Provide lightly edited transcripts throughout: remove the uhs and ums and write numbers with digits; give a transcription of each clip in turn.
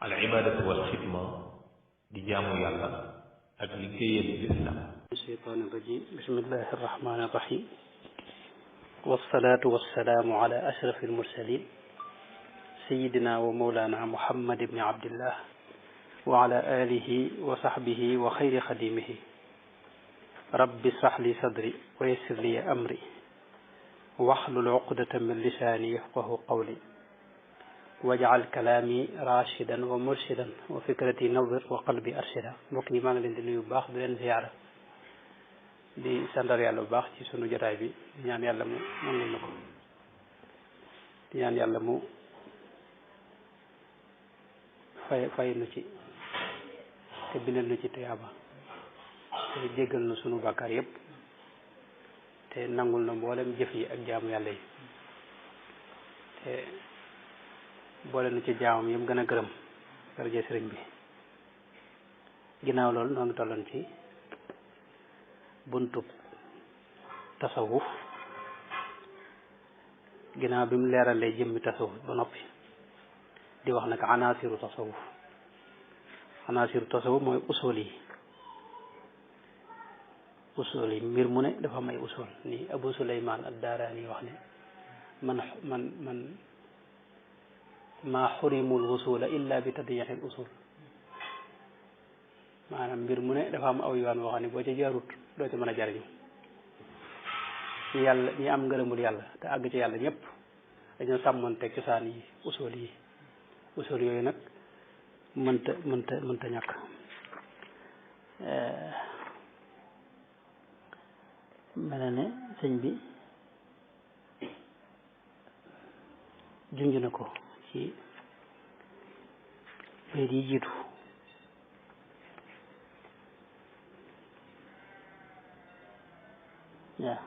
al ibadatu wal xidma di jaamu yàlla ak liggéeyal lislaam. الشيطان الرجيم بسم الله الرحمن الرحيم والصلاة والسلام على أشرف المرسلين سيدنا ومولانا محمد بن عبد الله وعلى آله وصحبه وخير خديمه رب اشرح لي صدري ويسر لي أمري واحلل عقدة من لساني يفقه قولي واجعل كلامي راشدا ومرشدا وفكرتي نور وقلبي أرشدا. mbokk ñi maa ngi leen di nuyu bu baax di leen ziyaara di santal yàlla bu baax ci sunu jotaay bi di ñaan yàlla mu nangul na ko di ñaan yàlla mu fay nu ci te bindal nu ci tuyaaba te jéggal na sunu bàkkaar yépp te nangul na mboolem jëf yi ak jaamu yàlla yi te boole nu ci jaamam yëpp gën a gërëm daraja sëriñ bi. ginnaaw loolu noo ngi tolloon ci buntub tasawuf ginnaaw bi mu leeralee jëmmi tasawuf ba noppi di wax nag anaasiru tasawuf mooy usul yi mbir mu ne dafa am ay usul ni Abu Suleymaan ad-Daaraani wax ne man maa xurimul wusula illa bi tadyiixil usul. maanaam mbir mu ne dafa am aw yoon woo xam ne boo ca jaarut doo ci mën a jariñu. ñi am ngërëmul yàlla te àgg ci yàlla ñëpp dañoo sàmmoon teg cosaan yi usul yooyu nag mënta ñàkk. mel na ne sëñ bi junj na ko ci bayt yi jiitu waaw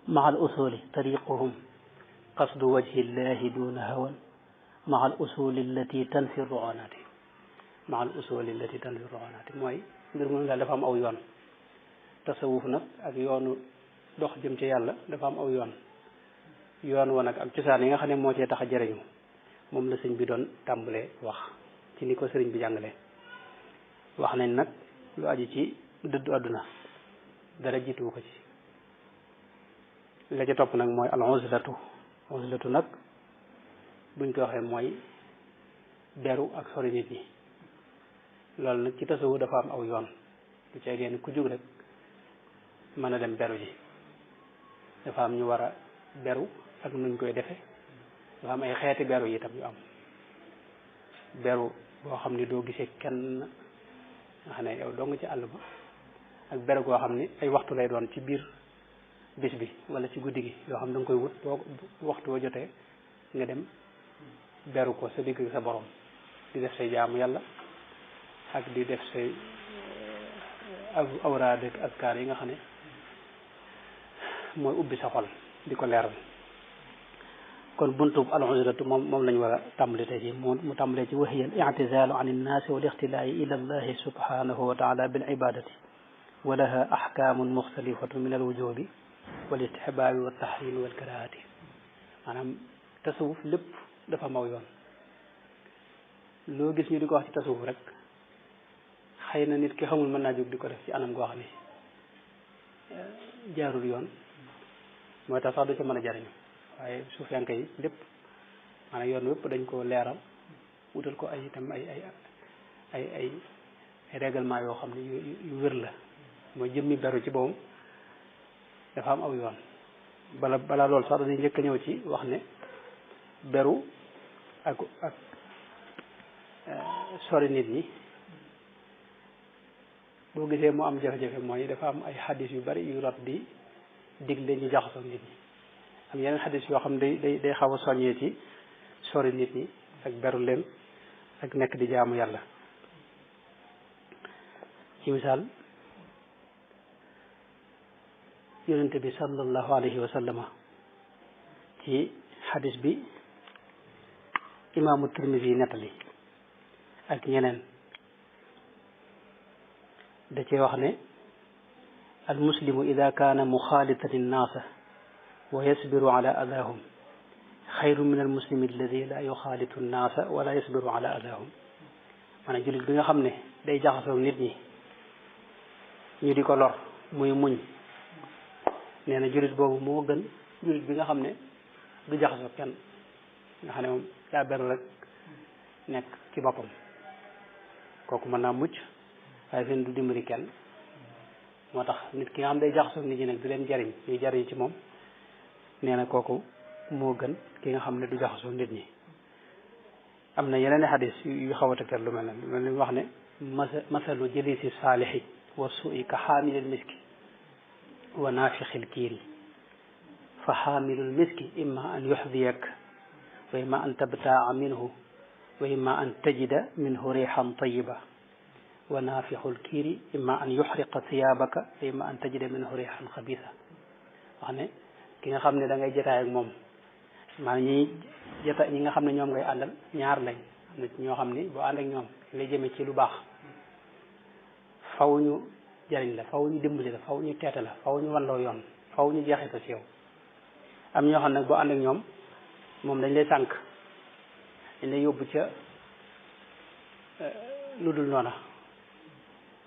maa al usuli tariquhum qasdu wajhi llahi duna hawan maa al usuli allati tanfi ru'anati mooy mbir moom daal dafa am aw yoon. tasawuf nag ak yoonu dox jëm ci yàlla dafa am aw yoon wa nag ak cosaan yi nga xam ne moo cee tax a jëriñu moom la sëñ bi doon tàmbalee wax ci ni ko sëriñ bi jàngale. wax nañ nag lu aju ci dëddu àdduna dara jiituwu ko ci. la ca topp nag mooy al uzlatu nag buñ ko waxee mooy beru ak sori nit ñi. loolu nag ci tasawuf dafa am aw yoon du cee génn ku jug rek mën a dem beru ji. dafa am ñu war a beru ak nuñ koy defe dafa am ay xeeti beru yi itam yu am. beru boo xam ni doo gisee kenn nga xam ne yow doo nga ci àll ba ak beru goo xam ni ay waxtu lay doon ci biir bis bi wala ci guddi gi yoo xam ne da nga koy wut boo waxtu woo jotee nga dem beru ko sa digg sa borom di def say jaamu yàlla ak di def say awraad ak askar yi nga xam ne mooy ubbi sa xol di ko leeral. kon buntub al-uzlatu moom lañ war a tàmbali tey ci mu tàmbalee ci wahiya al-i'tizaalu an innaasi wal ixtilaa'i ila allahi subhanahu wa taala bil ibadati wa laha ahkaamun muxtalifatun min al-wujubi wal istihbaabi wa tahrimi wal karaahati. maanaam tasawuf lépp dafa maw yoon. loo gis ñu di ko wax ci tasawuf rek xëy na nit ki xamul mën naa jóg di ko def ci anam goo xam ne jaarul yoon mooy tax sax du ca mën a jariñu. waaye suufiyanke yi lépp maanaam yoon wépp dañ ko leeral wutal ko ay itam ay règlement yoo xam ne yu wér la. mooy jëmmi beru ci boppam dafa am aw yoon. balaa loolu sax dañuy njëkk a ñëw ci wax ne beru ak sori nit ñi boo gisee mu am jafe-jafe mooy dafa am ay xaddis yu bari yu rot di digle ñu jaxasoo nit ñi. am yeneen xaddis yoo xam ne day xaw a soññee ci sori nit ñi ak beru leen ak nekk di jaamu yàlla. ci misaal yonente bi sallallahu alayhi wa sallama ci xaddis bi imaamu Tirmisi nettali ak ñeneen da cee wax ne al muslimu ida kaana muxaalitan innaasa wa yasbiru ala adahum xayru min al muslimi alladi la yuxaalitu nnaasa wala yasbiru ala adahum maanaam jullit bi nga xam ne day jaxasoo nit ñi ñu di ko lor muy muñ nee na jullit boobu moo gën jullit bi nga xam ne du jaxasoo kenn nga xam ne moom daa beru rek nekk ci boppam kooku mën naa mucc waaye fen du dimbali kenn moo tax nit ki nga xam day jaxasoo nit ñi nag di leen jariñ ñuy jariñ ci moom nee na kooku moo gën ki nga xam ne du jaxasoo nit ñi am na yeneen i xadis yu xaw a tegtal lu mel ne wax ne masalu jëlisi saalixi wa suui ka xaamilil miski wa naafixil kiiri fa xaamilul miski imma an yuxdiyak wa imma an tabtaa minhu wa imma an tajida minhu riixan tayiba wa naafixul kiiri imma an yuxriqa thiyaabaka wa imma an tajida minhu riixan xabiisa wax ne ki nga xam ne da ngay jotaay ak moom maanaam ñi nga xam ne ñoom ngay àndal ñaar lañ am na ñoo xam ni boo ànd ak ñoom lay jëmee ci lu baax faw ñu jariñ la faw ñu dimbali la faw ñu teete la faw ñu wanloo yoon faw ñu jeexita ci yow am ñoo xam nag boo ànd ak ñoom moom dañ lay sànk dañ lay yóbbu ca lu dul noona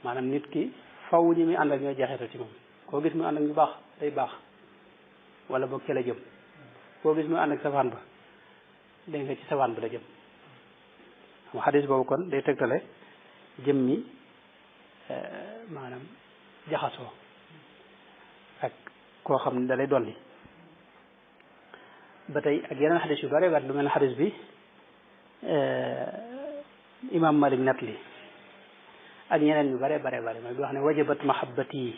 maanaam nit ki faw ñi muy ànd ak ñooy jeexita ci moom koo gis muy ànd ak ñu baax day baax wala boog ca la jëm koo gis muy ànd ak safaan ba dégg nga ci safaan ba la jëm xam xadis boobu kon day tegtale jëm mi maanaam jaxasoo ak koo xam ne da lay dolli ba tey ak yeneen xadis yu bare bare lu mel ne xadis bi imam Malik nat li ak ñeneen yu bare bare bare mooy bi wax ne wajabat mahabbati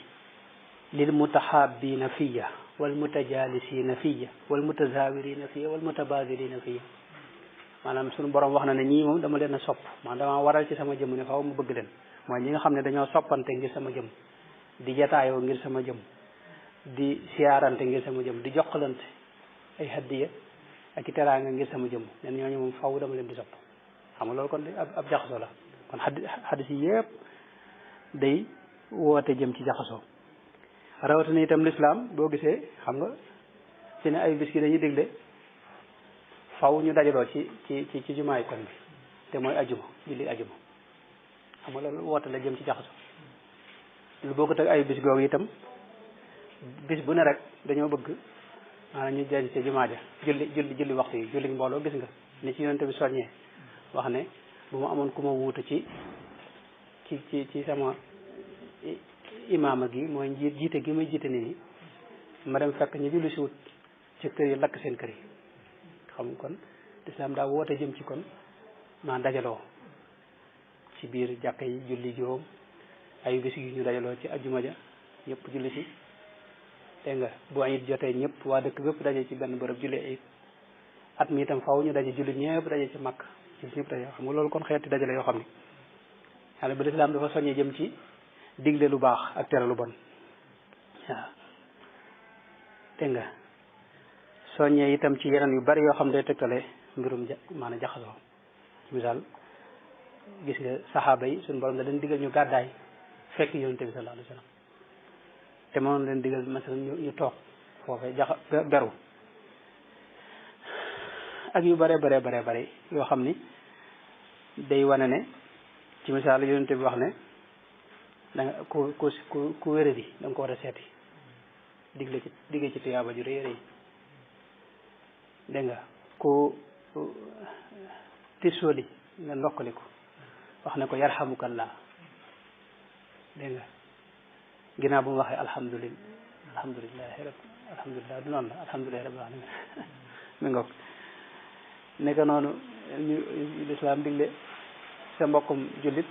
lil mutahabina fiya wal mutajalisina fiya wal mutazawirina fiya wal mutabadilina fiya maanaam suñu borom wax na ne ñii moom dama leen a sopp maanaam dama waral ci sama jëm ne faaw mu bëgg leen mooy ñi nga xam ne dañoo soppante ngir sama jëm di jataayoo ngir sama jëm di siyaarante ngir sama jëm di jokkalante ay haddiya ak i teraanga ngir sama jëm nen ñooñu moom faaw dama leen di sopp xam nga loolu kon ab jaxasoo la kon xadis yi yëpp day woote jëm ci jaxasoo rawatina itam lislaam boo gisee xam nga ci ne ay bis ki dañuy digle faw ñu dajaloo ci jumaay kon bi te mooy ajuma julli ajuma xam nga loolu woote la jëm ci jaxaso lu bokkut ak ay bis googu itam bis bu ne rek dañoo bëgg maanaam ñu jañ ci jumaa ja julli waxtu yi julli mbooloo gis nga ni ci yonente bi soññee wax ne bu ma amoon ku ma wuutu ci sama imaama gi mooy jiite gi may jiite nit ñi ma dem fekk ñu julli si wut ci kër yi lakk seen kër yi xam kon lislaam daa woote jëm ci kon maa dajaloo ci biir jàkka yi julli juróom ay bis yu ñu dajaloo ci ajjuma ja ñëpp julli si dégg nga bu ayit jotee ñëpp waa dëkk bépp daje ci benn bërëb julli ayit at mi itam faaw ñu daje julli ñëpp daje ci màkk ñëpp daje xam nga loolu kon xeeti dajale yoo xam ne yàlla ba lislaam dafa soññee jëm ci digle lu baax ak tere lu bon waaw dégg nga soññee itam ci yeneen yu bari yoo xam ne day tegtale mbirum maanaam jaxasoo ci misaal gis nga saxaaba yi suñu borom da leen digal ñu gàddaay fekk yonente bi sallallahu alayhi wa sallam te mënoon leen digal masalan ñu toog foofee beru ak yu bare bare yoo xam ni day wane ne ci misaal yonente bi wax ne da nga ku wéradi da nga ko war a seeti digge ci tuyaaba ju rëy rëy dégg nga ku tisóoli nga ndokkali ko wax ne ko yarhamukallah dégg nga ginnaaw bu mu waxee alhamdulillah du noonu la alhamdulillahi rabbil alamin mi ngoog nekk noonu ñu lislaam digle sa mbokkum jullit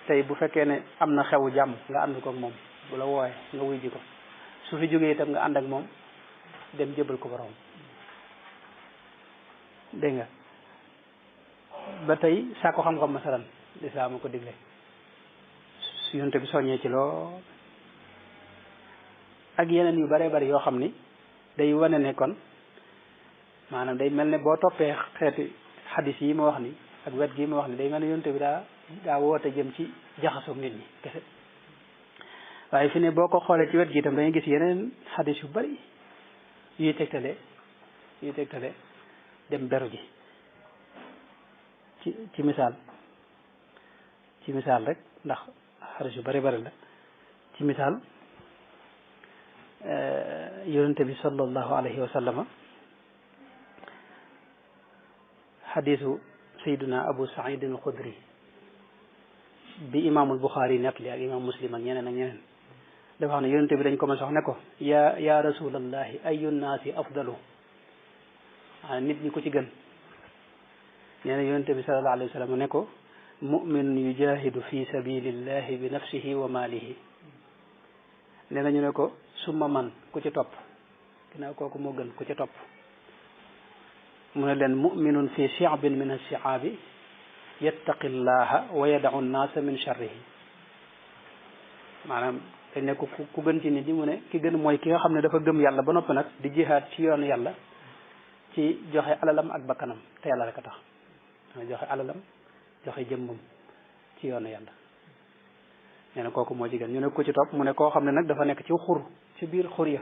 tey bu fekkee ne am na xewu jàmm nga ànd ko ak moom bu la wooyee nga wuy ji ko su fi jógee itam nga ànd ak moom dem jëbal ko borom dégg nga ba tey saa ko xam-xam masalan lislaam ko digle su yonte bi soññee ci lool ak yeneen yu bare bari yoo xam ni day wane ne kon maanaam day mel ne boo toppee xeeti xadis yi ma wax ni ak wet gi ma wax ni day mel ne yonte bi daa woote jëm ci jaxasoog nit ñi kese waaye fi ne boo ko xoolee ci wet gi itam dañuy gis yeneen xadis yu bari yuy tegtale dem beru ji ci misaal rek ndax xaris yu bari la ci misaal yonente bi sallallahu alayhi wa sallama xadisu sayduna abu saïd al xudri bi imaamul buxaari nettali ak imaam muslim ak ñeneen dafa xam ne yonente bi dañ ko ma sox ne ko ya rasulallahi ayu nnaasi afdalu nit ñi ko ci gën nee na yonente bi sallallahu alayhi wa sallam ne ko muminun yujahidu fi sabilillahi bi nafsihi wa malihi nee na ñu ne ko summa man ku ci topp ginnaaw kooku moo gën ku ci topp mu ne leen muminun fi shi'bin min ash-shi'abi yattaqi llaha wa yada'u an-nasa min sharrihi maanaam dañ ne ko ku gën ci nit ñi mu ne ki gën mooy ki nga xam ne dafa gëm yàlla ba noppi nag di jihaad ci yoonu yàlla ci joxe alalam ak bakkanam te yàlla rek a tax joxe alalam joxe jëmmam ci yoonu yàlla nee na kooku moo ci gën ñu ne ko ci topp mu ne koo xam ne nag dafa nekk ci xur ci biir xur ya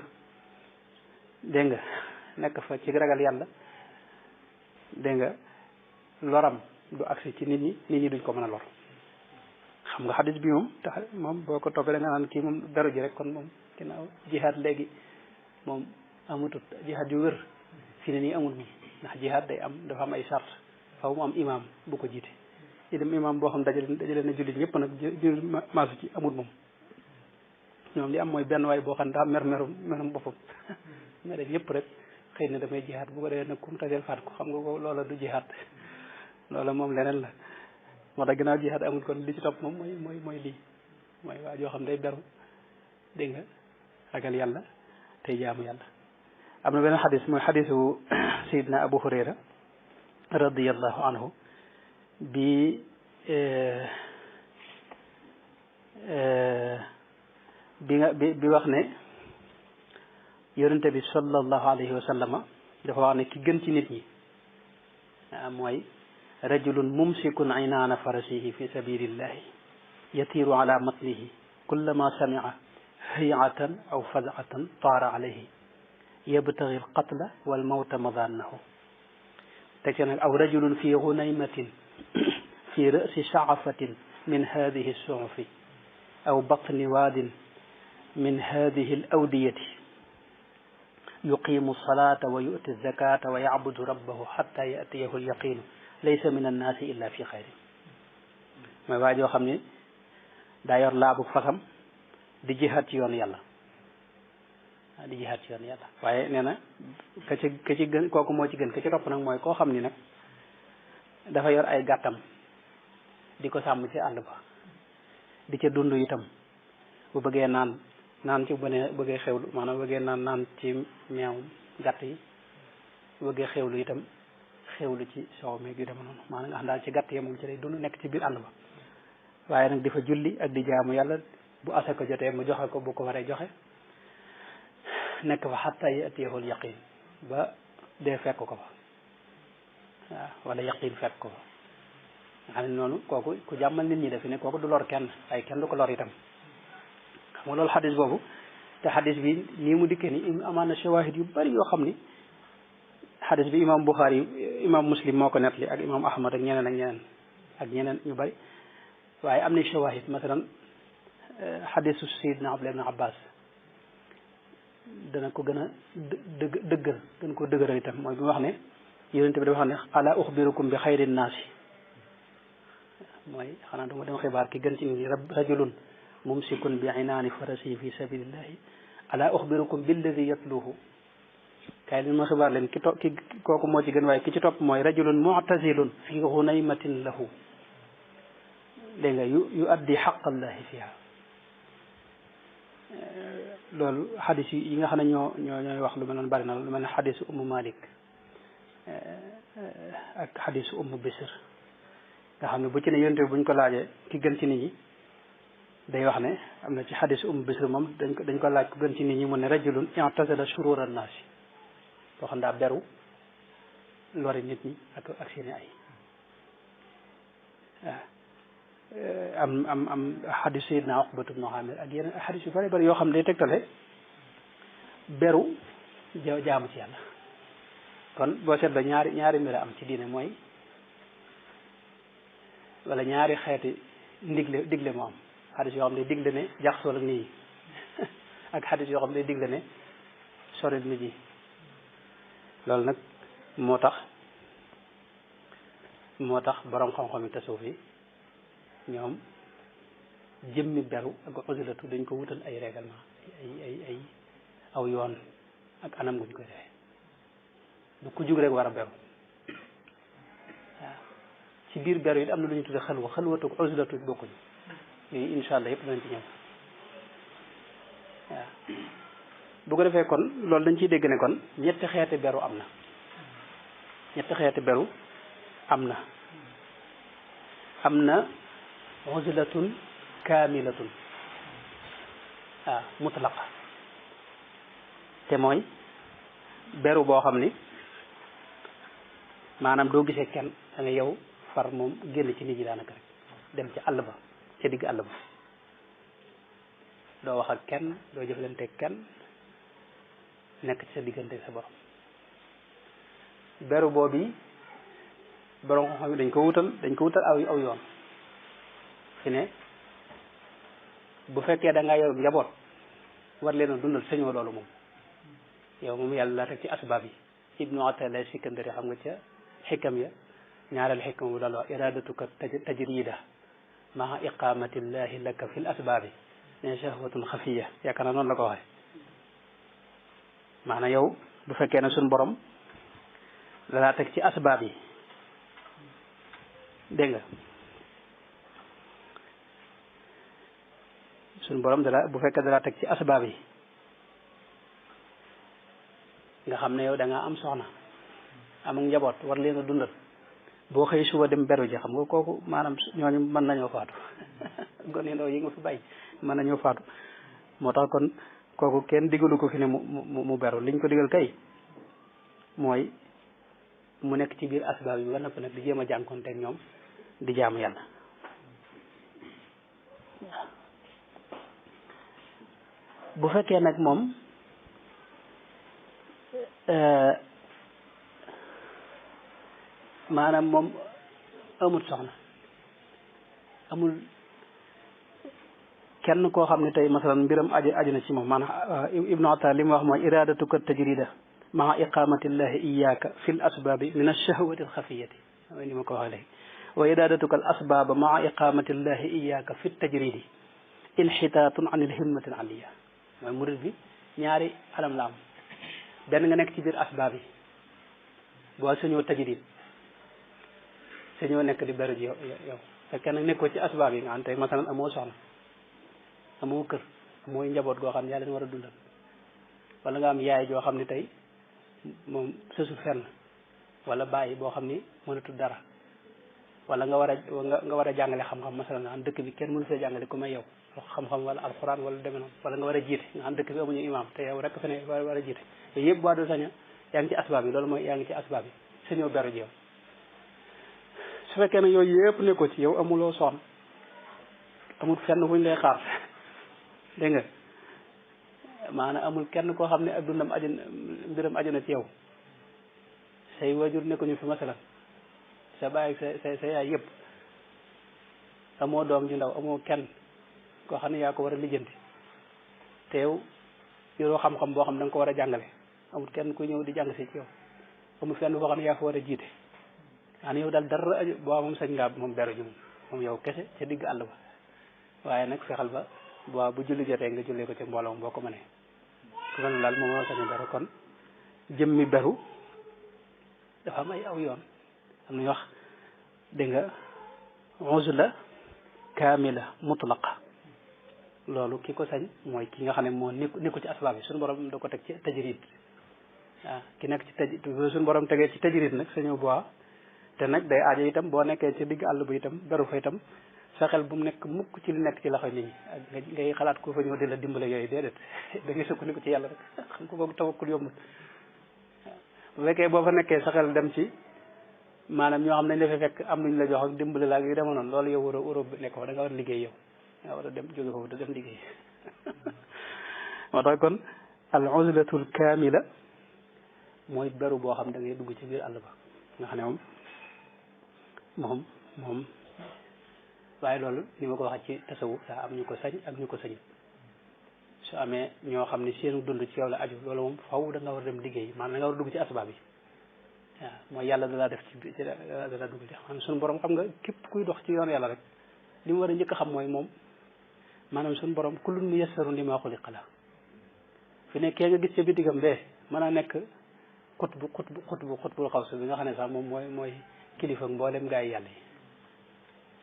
dégg nga nekk fa ci ragal yàlla dégg nga loram du agsi ci nit ñi duñ ko mën a lor xam nga xadis bi moom boo ko toppee da nga naan kii moom beru ji rek kon moom ginnaaw jihaad léegi moom amutut jihaad yu wér fi ne nii amul moom ndax jihaad dafa am ay sart faw mu am imam bu ko jiite yi dem imam boo xam dajale na jullit ñëpp nag jullit maasu ci amul moom ñoom li am mooy benn waay boo xam ne daa merum boppam mere ñëpp rek xëy na damay jihaad bu ko defee nag kum taseel faat ko xam nga ko loola du jihaad loola moom leneen la moo tax ginnaaw jihaad amul kon li ci topp moom mooy lii mooy waa joo xam day beru dégg nga ragal yàlla tey jaamu yàlla am na beneen xadis mooy xadisu sayidna abu hurayra radiyallahu anhu bi wax ne yonente bi sallallahu alayhi wa sallama dafa wax ne ki gën ci nit ñi mooy rajulun mumsikun aynaana farasihi fi sabilillahi yatiru ala matnihi kullama sami'a hay'atan aw faz'atan taara alayhi yabtaghi alqatla walmawta madannahu teg ci nag aw rajulun fi gunaymatin fi ra'si sha'afatin min hadihi as-su'ufi aw batni waadin min hadihi al-awdiyati yuqimu as-salata wa yu'ti az-zakata wa ya'budu rabbahu hatta ya'tiyahu al-yaqinu laysa min an-naasi illa fi xayrin mooy waa joo xam ne daa yor laabu fasam di jihaad ci yoon yàlla waaye nee na ka ci gën kooku moo ci gën ka ci topp nag mooy koo xam ni nag dafa yor ay gàttam di ko sàmm ci àll ba di ca dund itam bu bëggee naan ci bëggee xewlu maanaam bëggee naan ci meew gàtt yi bu bëggee xewlu itam xewlu ci soow meeg yu dema noonu maanaam nga xam daal ci gàtt yi moom ci lay dund nekk ci biir àll ba waaye nag di fa julli ak di jaamu yàlla bu asaka jotee mu joxe ko bu ko waree joxe nekk fa xatta yatiyahul yaqin ba dee fekk ko fa waaw wala yaqin fekk ko fa nga xam ne noonu kooku ku jàmmal nit ñi defi ne kooku du lor kenn waaye kenn du ko lor itam xam nga loolu xadis boobu te xadis bi nii mu dikkee ni amaan na shawahid yu bari yoo xam ni xadis bi imam Bukhari imam Muslim moo ko nettali ak imam Ahmad ak ñeneen ñu bari waaye am na shawahid masalan xadisu Seydina Abdullah ibn Abbas dana ko gën a dëggal gën ko dëgëral itam mooy bi mu wax ne yonent bi dafa wax ne ala uxbirukum bi xayri naasi mooy xanaa dama dem xibaar ki gën ci nit ñi rajulun mumsikun bi inaani farasi fi sabilillahi ala uxbirukum billadi yatluhu kaay leen ma xibaar leen ki kooku moo ci gën waaye ki ci topp mooy rajulun mu'tazilun fi gunaymatin lahu dégg nga yu addi xaqallahi fiha loolu xadis yi nga xam ne ñooy wax lu mel noonu bari na lu mel ne xadisu ummu malik ak xadisu ummu bisir nga xam ne bu ci ne yonte buñ ko laajee ki gën ci nit ñi day wax ne am na ci xadisu ummu bisir moom dañ ko laaj ku gën ci nit ñi mu ne rajulun i'tazala shurura naasi boo xam daa beru lori nit ñi ak seeni ay am xadis Seydina Uqbatu bnu Amir ak yeneen xadis yu bari bari yoo xam ne day tegtale beru jaamu ci yàlla. kon boo seetloo ñaari mbir am ci diine mooy wala ñaari xeeti digle moo am xadis yoo xam ne digle ne jaxasoo ak nit ñi ak xadis yoo xam ne digle ne sori nit ñi. loolu nag moo tax borom xam-xam yi tasawuf yi ñoom jëmmi beru ak usulatu dañ ko wutal ay règlement ay aw yoon ak anam guñ koy defee du ku jug rek war a beru waaw ci biir beru it am na lu ñu tudde xalwatu ak usulatu bokkuñ yooyu incha allah yëpp danañ ci ñëw waaw bu ko defee kon loolu dañ ciy dégg ne kon ñetti xeeti beru am na usulatun kaamilatun mutlaqa te mooy beru boo xam ni maanaam doo gisee kenn da nga yow far moom génn ci nit ñi daanaka rek dem ci àll ba ca digg àll ba doo wax ak kenn doo jëflante kenn nekk ci sa diggante sa borom beru boobu borom xam-xam dañ ko wutal aw yoon fi ne bu fekkee da ngaa yor njaboot war leen a dundal sañoo loolu moom yow moom yàlla la teg ci asbaab yi ibnu atala sikandari xam nga ca xikam ya ñaareel xikam bu daal wax iradatuka tajrida maa iqamatillahi laka fi l asbaabi ne shahwatun xafiya yaakaar naa noonu la ko waxee maanaam yow bu fekkee ne suñ borom dalaa teg ci asbaab yi dégg nga suñ borom bu fekkee dalaa teg ci asbaab yi nga xam ne yow da ngaa am soxna am ak njaboot war leen a dundal boo xëy suba dem beru ji xam nga kooku maanaam ñooñu mën nañoo faatu gone ndaw yi nga fi bàyyi mën nañoo faatu moo tax kon kooku kenn digalu ko fi ne mu beru liñ ko digal kay mooy mu nekk ci biir asbaab yi ba noppi nag di jéem a jànkonteeg ñoom di jaamu yàlla bu fekkee nag moom maanaam moom amul soxna amul kenn koo xam ne tey masalan mbiram aju na ci moom maanaam ibnu ataa li mu wax mooy iradatuka tajrida maa iqamatillahi iyaka fi l asbabi min alshahwati alxafiyati mooy ni ma ko waxee léegi wa iradatuka al asbaba maa iqamatillahi iyaka fi tajridi inxitaatun an ilhimmatin aliya mooy murid bi ñaari anam la am benn nga nekk ci biir asbaab yi boo sañoo tajrid sañoo nekk di beru ji yow fekkee nag nekkoo ci asbaab yi nga xam tey masalan amoo soxna amoo kër amoo njaboot goo xam ne yaa leen war a dundal wala nga am yaay joo xam ne tey moom sësul fenn wala bàyyi boo xam ni mënatul dara wala nga war a jàngale xam-xam masalan nga xam dëkk bi kenn mënu fee jàngale ku may yow xam-xam wala alxuraan wala deme noonu wala nga war a jiite nga xam dëkk bi amuñu imaam te yow rek fe ne war a jiite yooyu yëpp boo dul saña yaa ngi ci asbaab yi loolu mooy yaa ngi ci asbaab yi sañoo beru ji yow su fekkee ne yooyu yëpp nekkoo ci yow amuloo soxna amul fenn fuñ lay xaar dégg nga maanaam amul kenn koo xam ne ak dundam mbiram aju na ci yow say wajur nekkuñu fi masalan sa baay sa yaay yëpp amoo doom ju ndaw amoo kenn koo xam ne yaa ko war a lijjanti te yow yoroo xam-xam boo xam da nga ko war a jàngale amul kenn ku ñëw di jàng si ci yow amul fenn boo xam ne yaa ko war a jiite yaa yow daal dara aju boo moom sañ ngaa moom beru ji moom yow kese ca digg àll ba waaye nag fexal ba waaw bu julli jotee nga jullee ko ci mbooloo boo ko mënee ku mel ne daal moom moo sañ beru kon jëmmi beru dafa am ay aw yoon am nañu wax dégg nga uzla kaamila mutlaqa loolu ki ko sañ mooy ki nga xam ne moo nekku ci asbaab yi suñu borom da ko teg ci tajrid waaw ki nekk ci suñu borom tegee ci tajrid nag sañoo bois te nag day aajo itam boo nekkee ci digg àll bu itam beru fa itam fexeel bu mu nekk mukk ci li nekk ci loxo nit ñi ak ngay xalaat ko fa ñëw di la dimbale yooyu déedéet da ngay sukkandiku ci yàlla rek xam ko boobu tawakkul yombul bu fekkee boo fa nekkee sa xel dem ci maanaam ñoo xam nañ la fa fekk am luñ la jox ak dimbale la ak yu demoon noonu loolu yow war a nekk fa da nga war a liggéey yow nga war a dem jóge foofu da dem liggéey moo tax kon al uzlatul kaamila mooy beru boo xam da ngay dugg ci biir àll ba nga xam ne moom waaye loolu ni ma ko waxee ci tasawuf daa am ñu ko sañ ak ñu ko sañut su amee ñoo xam ne seenu dund ci yow la aju loolu moom faw da nga war a dem liggéey maanaam da nga war a dugg ci asbaab yi waaw mooy yàlla dalaa def ci dala dugg ci xam suñu borom xam nga képp kuy dox ci yoon yàlla rek li mu war a njëkk a xam mooy moom maanaam suñu borom kullun muyassarun limaa xuliqa lahu fi nekkee nga gis ca bitigam bee mën a nekk xutbul xawsu bi nga xam ne sax moom mooy kilifa mboolem gaa yi yàlla yi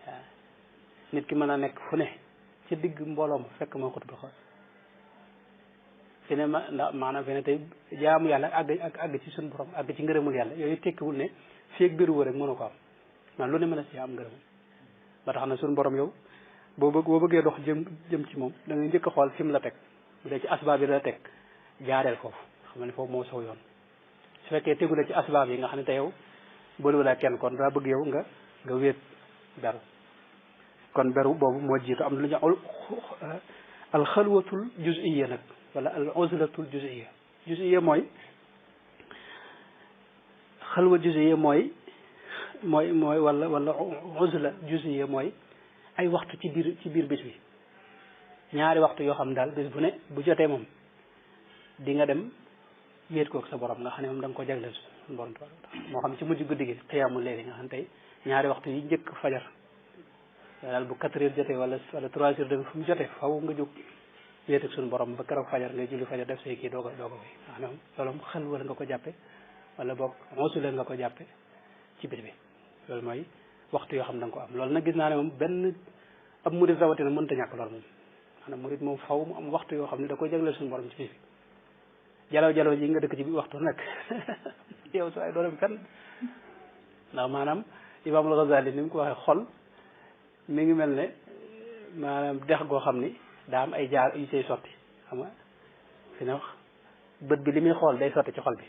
waaw nit ki mën a nekk fu ne ci digg mbooloo ma fekk mooy xutbul xawsu fi ne ndax maanaam fi ne tey jaamu yàlla àgg ci suñu borom àgg ci ngërëmul yàlla yooyu tekkiwul ne fii ak bëriwoo rek mënu ko am man lu ne mën a si am ngërëmul ba tax na suñu borom yow boo bëggee dox jëm ci moom da ngay njëkk a xool fi mu la teg bu dee ci asbaab yi la teg jaareel foofu xam ne foofu moo saw yoon su fekkee tegu la ci asbaab yi nga xam ne te yow boolu la kenn kon daa bëgg yow nga wéet beru kon beru boobu moo jiitu am lu ñu alxalwatul juz'iyya nag wala al uzlatul juz'iyya mooy xalwa juz'iyya mooy wala uzla juz'iyya mooy ay waxtu ci biir bés bi ñaari waxtu yoo xam daal bés bu ne bu jotee moom di nga dem wéet koog sa borom nga xam ne moom da nga ko jagleel suñu borom moo xam ci mujj guddi gi xiyaamul layli nga xam tey ñaari waxtu yi njëkk fajar daal bu 4 heures jotee wala 3 heures dem fu mu jotee faw nga jóg wéet ak suñu borom ba keroog fajar ngay julli fajar def say kii doo ko fi maanaam loolu xel wala nga ko jàppe wala boog mosula nga ko jàppe ci bés bi loolu mooy waxtu yoo xam ne da nga ko am loolu nag gis naa ne moom benn ab murid rawatina mënta ñàkk loolu moom maanaam murid moom faw mu am waxtu yoo xam ne da koy jagleel suñu borom ci bés bi jalaw ji nga dëkk ci bi waxtu nag yow soo ay doo dem fenn ndax maanaam Imaamul Ghazali ni mu ko waxee xol mi ngi mel ne maanaam dex goo xam ni daa am ay jaar yu say sotti xam nga fi ne wax bët bi li muy xool day sotti ci xol bi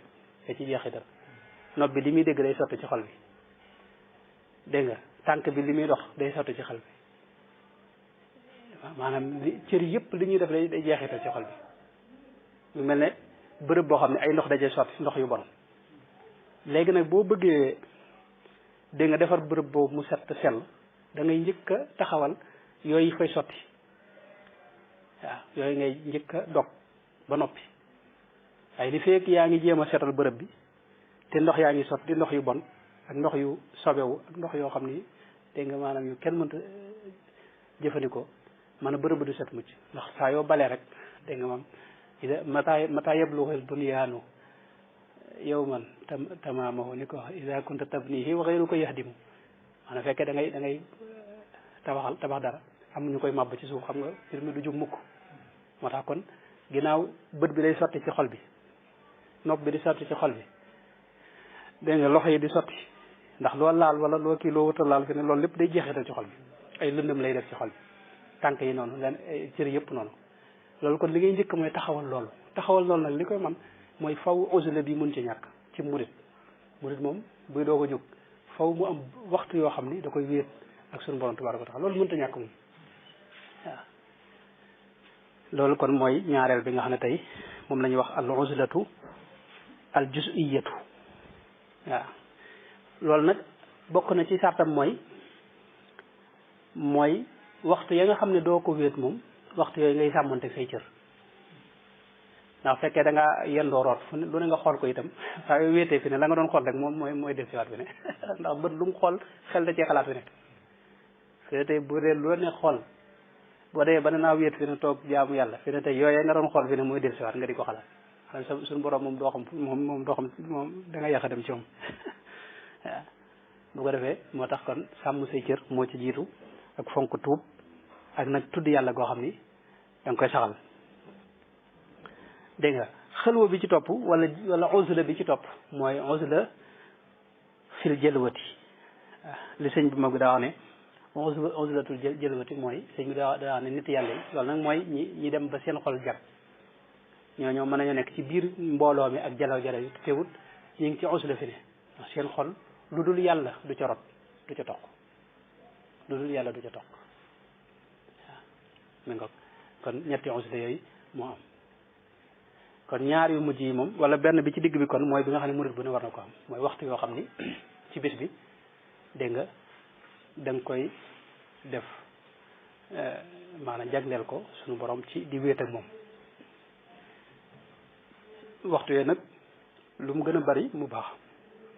da ci jeexital nopp bi li muy dégg day sotti ci xol bi dégg nga tànk bi li muy dox day sotti ci xol bi maanaam cër yëpp li ñuy def day jeexital ci xol bi mu mel ne bërëb boo xam ne ay ndox dajee sotti ndox yu bon léegi nag boo bëggee dégg nga defar bërëb boobu mu set sell da ngay njëkk a taxawal yooyu fay sotti waaw yooyu ngay njëkk a dog ba noppi waaye li fekk yaa ngi jéem a setal bërëb bi te ndox yaa ngi sotti ndox yu bon ak ndox yu sobewu ak ndox yoo xam ni dégg nga maanaam yu kenn mënta jëfandikoo man a bërëb du set mucc ndax saa yoo balee rek dégg nga moom mata yablughul bunyaanu yawman tamaamahu ni ko wax ida kunta tabnihi wa ghayruka yahdimu maanaam fekkee da ngay tabax dara am ñu koy màbb ci suuf xam nga mbir mi du jub mukk moo tax kon ginnaaw bët bi day sotti ci xol bi nopp bi di sotti ci xol bi dégg nga loxo yi di sotti ndax loo laal wala loo kii loo wuta laal fi ne loolu lépp day jeexital ci xol bi ay lëndëm lay def ci xol bi tànk yi noonu leen cër yëpp noonu loolu kon li ngay njëkk mooy taxawal loolu nag li koy man mooy faw ausile bi mën ci ñàkk ci murit moom buy doog a jóg faw mu am waxtu yoo xam ni da koy wéet ak suñu borom tabaaraka wa taala loolu mënta ñàkk moom waaw loolu kon mooy ñaareel bi nga xam ne tey moom la ñuy wax al uzlatu al juz'iyatu waaw loolu nag bokk na ci sartam mooy waxtu ya nga xam ne doo ko wéet moom waxtu yooyu ngay sàmmante say cër ndax fekkee da nga yendoo root fu ne lu ne nga xool ko itam saa yoo wéetee fi ne la nga doon xool rek moom mooy def si waat fi ne ndax bët lu mu xool xel da cee xalaat fi ne fi ne tey bu dee lu ne xool boo dee ba ne naa wéet fi ne toog jaamu yàlla fi ne tey yooyee nga doon xool fi ne mooy def si waat nga di ko xalaat xam suñu borom moom doo xam moom da nga yàq a dem ci moom waaw bu ko defee moo tax kon sàmm say cër moo ci jiitu ak fonk tuub ak nag tudd yàlla goo xam ni da nga koy saxal dégg nga xalwa bi ci topp wala uzla bi ci topp mooy uzla fil jëlwati li sëñ bi mag bi daa wax ne uzlatul jëlwati mooy sëñ bi daa wax ne nit yàlla yi loolu nag mooy ñi dem ba seen xol jag ñoo mën nañoo nekk ci biir mbooloo mi ak jalaw yi teewut ñu ngi ci uzla fi ne ndax seen xol lu dul yàlla du ca rot du ca toq lu dul yàlla du ca toq waaw mi nga kon ñetti uzla yooyu moo am kon ñaar yu mujj yi moom wala benn bi ci digg bi kon mooy bi nga xam ne murid bu ne war na ko am mooy waxtu yoo xam ni ci bis bi dégg nga da nga koy def maanaam jagleel ko suñu borom ci di wéet ak moom waxtu yooyu nag lu mu gën a bari mu baax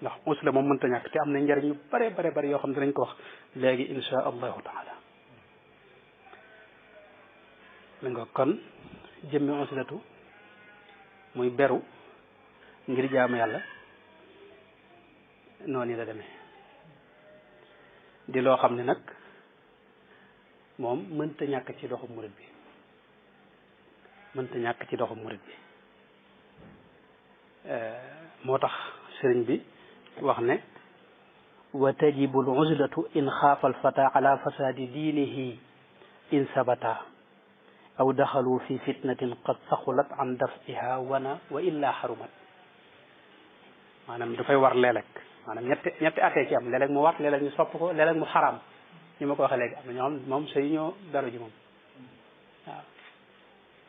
ndax usla moom mënta ñàkk te am na njariñ yu bare bare bari yoo xam ne dinañ ko wax léegi insha allahu taala mi nga kon jëmmi uslatu muy beru ngir jaamu yàlla noonu la demee di loo xam ne nag moom mënta ñàkk ci doxu murid bi mënta ñàkk ci doxu murid bi moo tax sëriñ bi wax ne wa tajibu al uzlatu in xaafa al fata ala fasadi diinihi in sabata aw daxalu fi fitnatin qad saxulat an dafiha wana wa illa xarumat maanaam dafay war léeg-léeg maanaam ñetti attee ci am léeg-léeg mu war léeg-léeg ñu sopp ko léeg-léeg mu xaraam ñu ma ko waxee léegi am na ñoo xam moom sëy ñoo beru ji moom waaw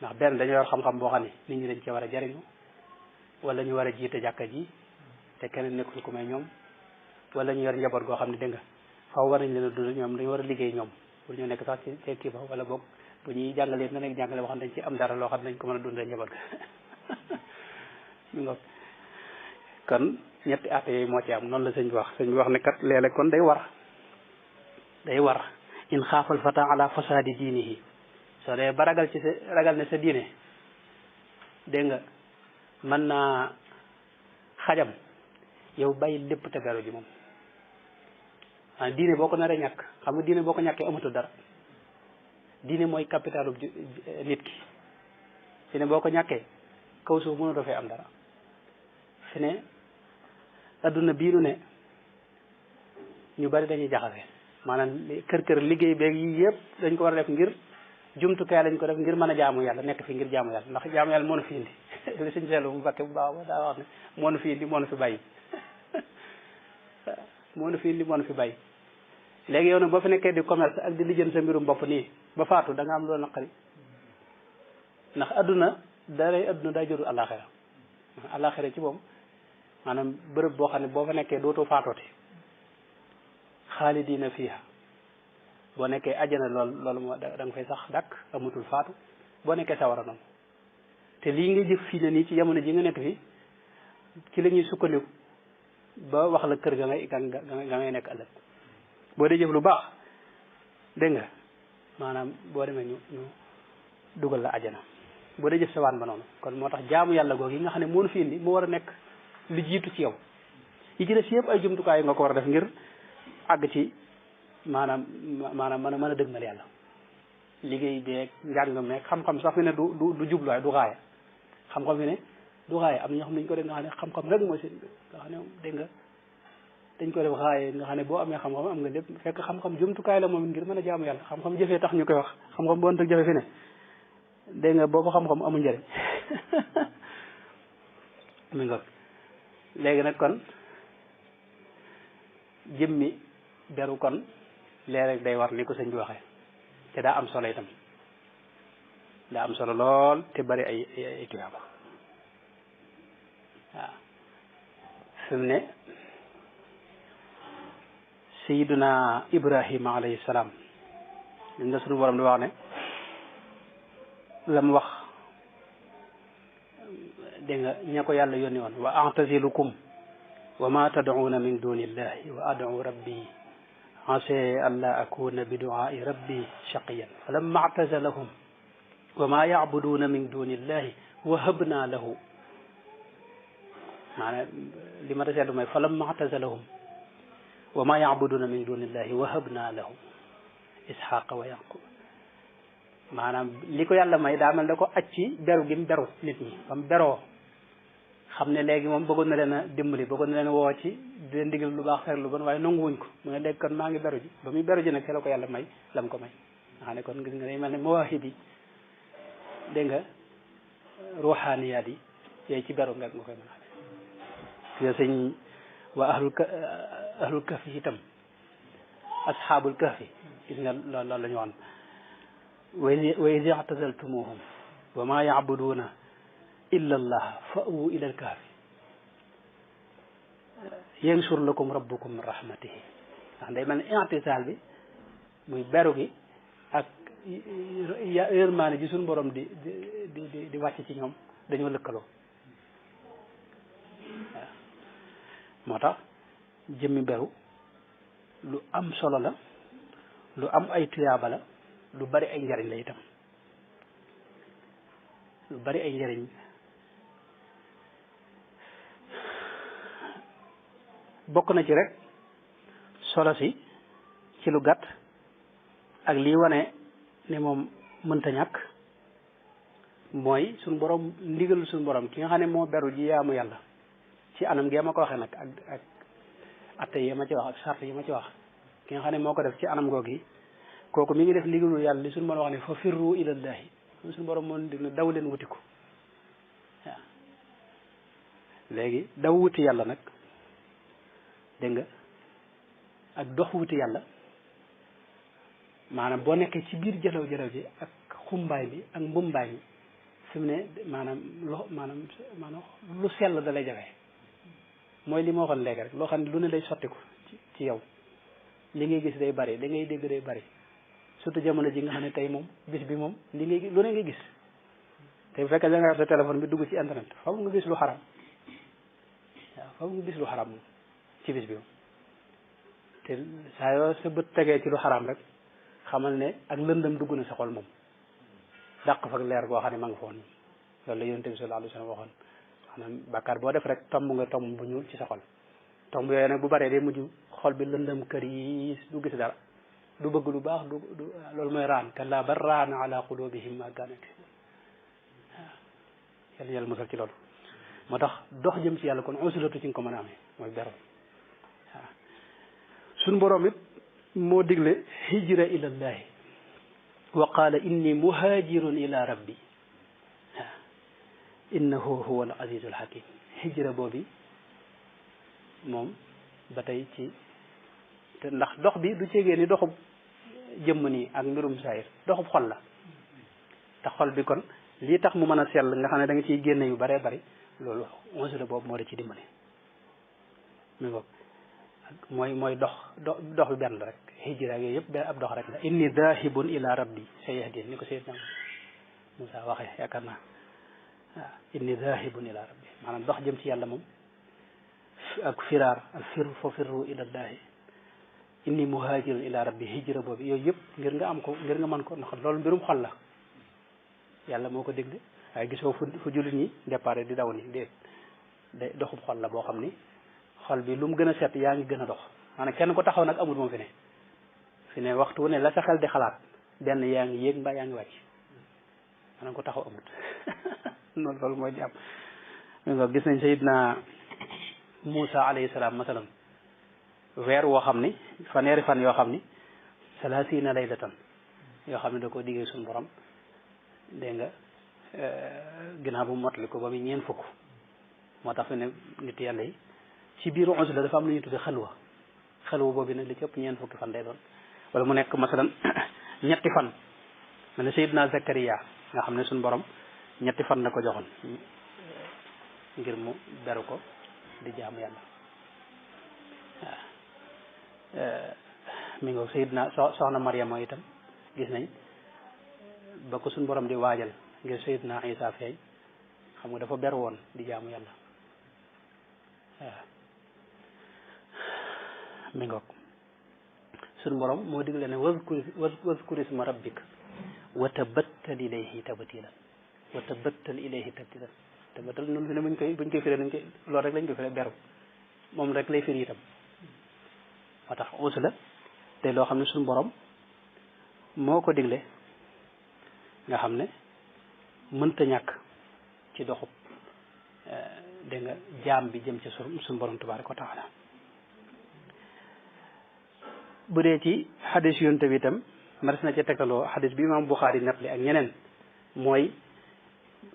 ndax benn dañoo yor xam-xam boo xam ne nit ñi dañ cee war a jariñu wala ñu war a jiite jàkka ji te keneen nekkul ku may ñoom wala ñu yor njaboot goo xam ne dégg nga faaw war nañ leen a dund ñoom dañu war a liggéey ñoom pour ñu nekk sax ci kii ba wala boog bu ñuy jàngalee na nekk jàngale boo xam ne dañ ci am dara loo xam ne dañ ko mën a dundee njaboot ga mi nga kon ñetti atte yooyu moo ci am noonu la sëñ bi wax ne kat léeg-léeg kon day war in xaafal fata ala fasadi diinihi soo dee ba ragal ne sa diine dégg nga mën naa xajam yow bàyyi lépp te beru ji moom diine boo ko naree ñàkk xam nga diine boo ko ñàkkee amatul dara diine mooy capitalu nit ki fi ne boo ko ñàkkee kaw suuf mënu dafay am dara fi ne adduna bii nu ne ñu bari dañuy jaxase maanaam kër liggéey beeg yi yëpp dañ ko war a def ngir jumtukaay lañ ko def ngir mën a jaamu yàlla nekk fi ngir jaamu yàlla ndax jaamu yàlla moo nu fi indi li suñ seetlu bu bakke bu baax ba daa wax ne moo nu fi indi moo nu fi bàyyi moo nu fi indi moo nu fi bàyyi léegi yow nag boo fi nekkee di commerce ak di lijjën sa mbirum bopp nii ba faatu da nga am loolu naqari ndax adduna daa jëru alaxira ci moom maanaam bërëb boo xam ne boo fa nekkee dootoo faatooti xaalidina fiha boo nekkee ajjana loolu moo da nga fay sax dakk amatul faatu boo nekkee sawara noonu te lii nga jëf fii ne nii ci jamono ji nga nekk fi ci la ñuy sukkandiku ba wax la kër ga ngay nekk ëllëg boo dee jëf lu baax dégg nga maanaam boo demee ñu dugal la ajjana boo dee jëf sawaan ba noonu kon moo tax jaamu yàlla googu yi nga xam ne moo nu fi indi mu war a nekk lu jiitu ci yow yi ci des yëpp ay jumtukaay yi nga ko war a def ngir àgg ci maanaam mën a dëgmal yàlla liggéey beeg njàng meeg xam-xam sax fi ne du jubluwaay du xaaya xam-xam fi ne du xaaya am na ñoo xam ne dañ ko def nga xam ne xam-xam rek mooy seen nga xam ne dégg nga dañ ko def xaaye nga xam ne boo amee xam-xam am nga lépp fekk xam-xam jumtukaay la moom ngir mën a jaamu yàlla xam-xam jëfee tax ñu koy wax xam-xam bu ëntëg jëfe fi ne dégg nga boobu xam-xam amul njëriñ mi nga léegi nag kon jëmmi beru kon léeg-léeg day war ni ko sëñ bi waxee te daa am solo itam daa am solo lool te bari ay tuyaaba waaw fi mu ne sayiduna ibrahima alayhi salaam li nga sunu borom di wax ne la mu wax dégg nga ña ko yàlla yónni woon wa a'tazilukum wa ma tad'una min dunillahi wa ad'u rabbi ase an la akuna bi du'ai rabbi shaqiyan falamma a'tazalahum wa ma ya'buduna min dunillahi wahabna lahu maanaam li ma seetlu mooy falamma a'tazalahum wa ma ya'buduna min dunillahi wahabna lahu ishaqa wa yaqub maanaam li ko yàlla may daa mel da ko acci beru gi mu beru nit ñi ba mu beroo xam ne léegi moom bëggoon na leen a dimbali bëggoon na leen woo ci di leen digal lu baax fer lu bon waaye nanguwuñ ko mu ne léegi kon maa ngi beru ji ba muy beru ji nag ci la ko yàlla may lam ko may nga xam ne kon gis nga day mel ne mawaahib yi dégg nga ruuxaaniyaat yi yooyu ci beru nga koy mën a xamee sëñ waa ahlul kahfi itam asxaabul kahfi gis nga loolu la ñu waxoon wa iz i'tazaltumuhum wa ma ya'buduna illa allah fa'u ila al-kahfi yansur lakum rabbukum min rahmatihi ndax day mel ne i'tisaal bi muy beru gi ak yërmaane ji suñu borom di wàcc ci ñoom dañoo lëkkaloo waaw moo tax jëmmi beru lu am solo la lu am ay tuyaaba la lu bari ay njariñ la itam lu bari ay njariñ bokk na ci rek solo si ci lu gàtt ak lii wane ni moom mënta ñàkk mooy suñu borom ndigal suñu borom ki nga xam ne moo beru ji yaamu yàlla ci anam gi ma ko waxee nag ak atte yi ma ci wax ak sart yi ma ci wax ki nga xam ne moo ko def ci anam googu yi kooku mi ngi def ndigalul yàlla li suñu mën a wax ne fa firru ilallahi suñu borom moo dig ne daw leen wuti ko waaw léegi daw wuti yàlla nag dégg nga ak dox wuti yàlla maanaam boo nekkee ci biir jalaw ji ak xumbaay bi ak mbumbaay bi fi mu ne maanaam lu sell da lay jafe mooy li ma waxoon léegi rek loo xam ne lu ne day sottiku ci yow li ngay gis day bari li ngay dégg day bari surtout jamono ji nga xam ne tey moom bis bi moom li ngay lu ne nga gis te bu fekkee da nga yor sa téléphone bi dugg ci internet faw nga gis lu xaram waaw faw nga gis lu xaram moom ci bis bi moom te saa yoo sa bët tegee ci lu xaram rek xamal ne ak lëndëm dugg na sa xol moom dàq fa leer goo xam ne ma nga foon loolu la yonent bi sallallahu alayhi wa sallam waxoon maanaam bàkkaar boo def rek tomb nga tomb bu ñuul ci sa xol tomb yooyu nag bu baree day mujj xol bi lëndëm kër yi du gis dara du bëgg lu baax du loolu mooy raan kallaa bal raana ala qulubihim ma kaanu yaksibun waaw yàlla musal ci loolu moo tax dox jëm ci yàlla kon usulatu ci nga ko mën a amee mooy beru waaw suñ boroom it moo digle hijra ilallahi wa qaala inni muhajirun ila rabbi waaw innahu huwa al azizu al hakim hijra boobi moom ba tey ci te ndax dox bi du ceegee ni doxub jëmm nii ak mbirum saayir doxub xol la te xol bi kon lii tax mu mën a sell nga xam ne da nga ciy génne yu baree bari loolu unsula boobu moo da ci dimbali mi ngoog mooy dox bi benn rek hijra yooyu yëpp benn ab dox rek la inni dahibun ila rabbi sayahdin ni ko Seydina Moussa waxee yaakaar naa waaw inni dahibun ila rabbi maanaam dox jëm ci yàlla moom ak firaar al firru fa firru ilallahi inni muhajirun ila rabbi hijra boobu yooyu yëpp ngir nga am ko ngir nga mën ko ndax loolu mbirum xol la yàlla moo ko digle waaye gisoo fu jullit ñi départ di daw ni déet day doxub xol la boo xam ni xol bi lu mu gën a set yaa ngi gën a dox maanaam kenn ko taxaw nag amul moom fi ne waxtu wu ne la sa xel di xalaat benn yaa ngi yéeg mbaa yaa ngi wàcc maanaam ko taxaw amut noonu loolu mooy di am nga gis nañ Seydina Moussa alayhi salaam masalan weer woo xam ni fanweeri fan yoo xam ni salaasina laylatan yoo xam ne da koo diggee suñu borom dégg nga ginnaaw bu motali ko ba muy ñeen fukk moo tax fi ne nit yàlla yi ci biiru onze la dafa am lu ñuy tudde xalwa boobu nag li ci ëpp ñeen fukki fan lay doon wala mu nekk masalan ñetti fan mel ne Seydina Zakariya nga xam ne suñu borom ñetti fan la ko joxoon ngir mu beru ko di jaamu yàlla waaw mi nga Seydina soxna Mariama itam gis nañ ba ko suñu borom di waajal ngir Seydina Isa feeñ xam nga dafa ber woon di jaamu yàlla waaw mi ngoog suñu borom moo digle ne wazkur isma rabbik wa tabattal ilayhi tabtilan tabattal noonu fi ne buñ koy firee nañ koy loolu rek lañ koy firee beru moom rek lay firi itam moo tax us la te loo xam ne suñu borom moo ko digle nga xam ne mënta ñàkk ci doxub dégg nga jaam bi jëm ci suñu borom tabaaraka wa taala bu dee ci xadis yonte bi itam mares na ca tegtaloo xadis bi imaam Buxaari nettali ak ñeneen mooy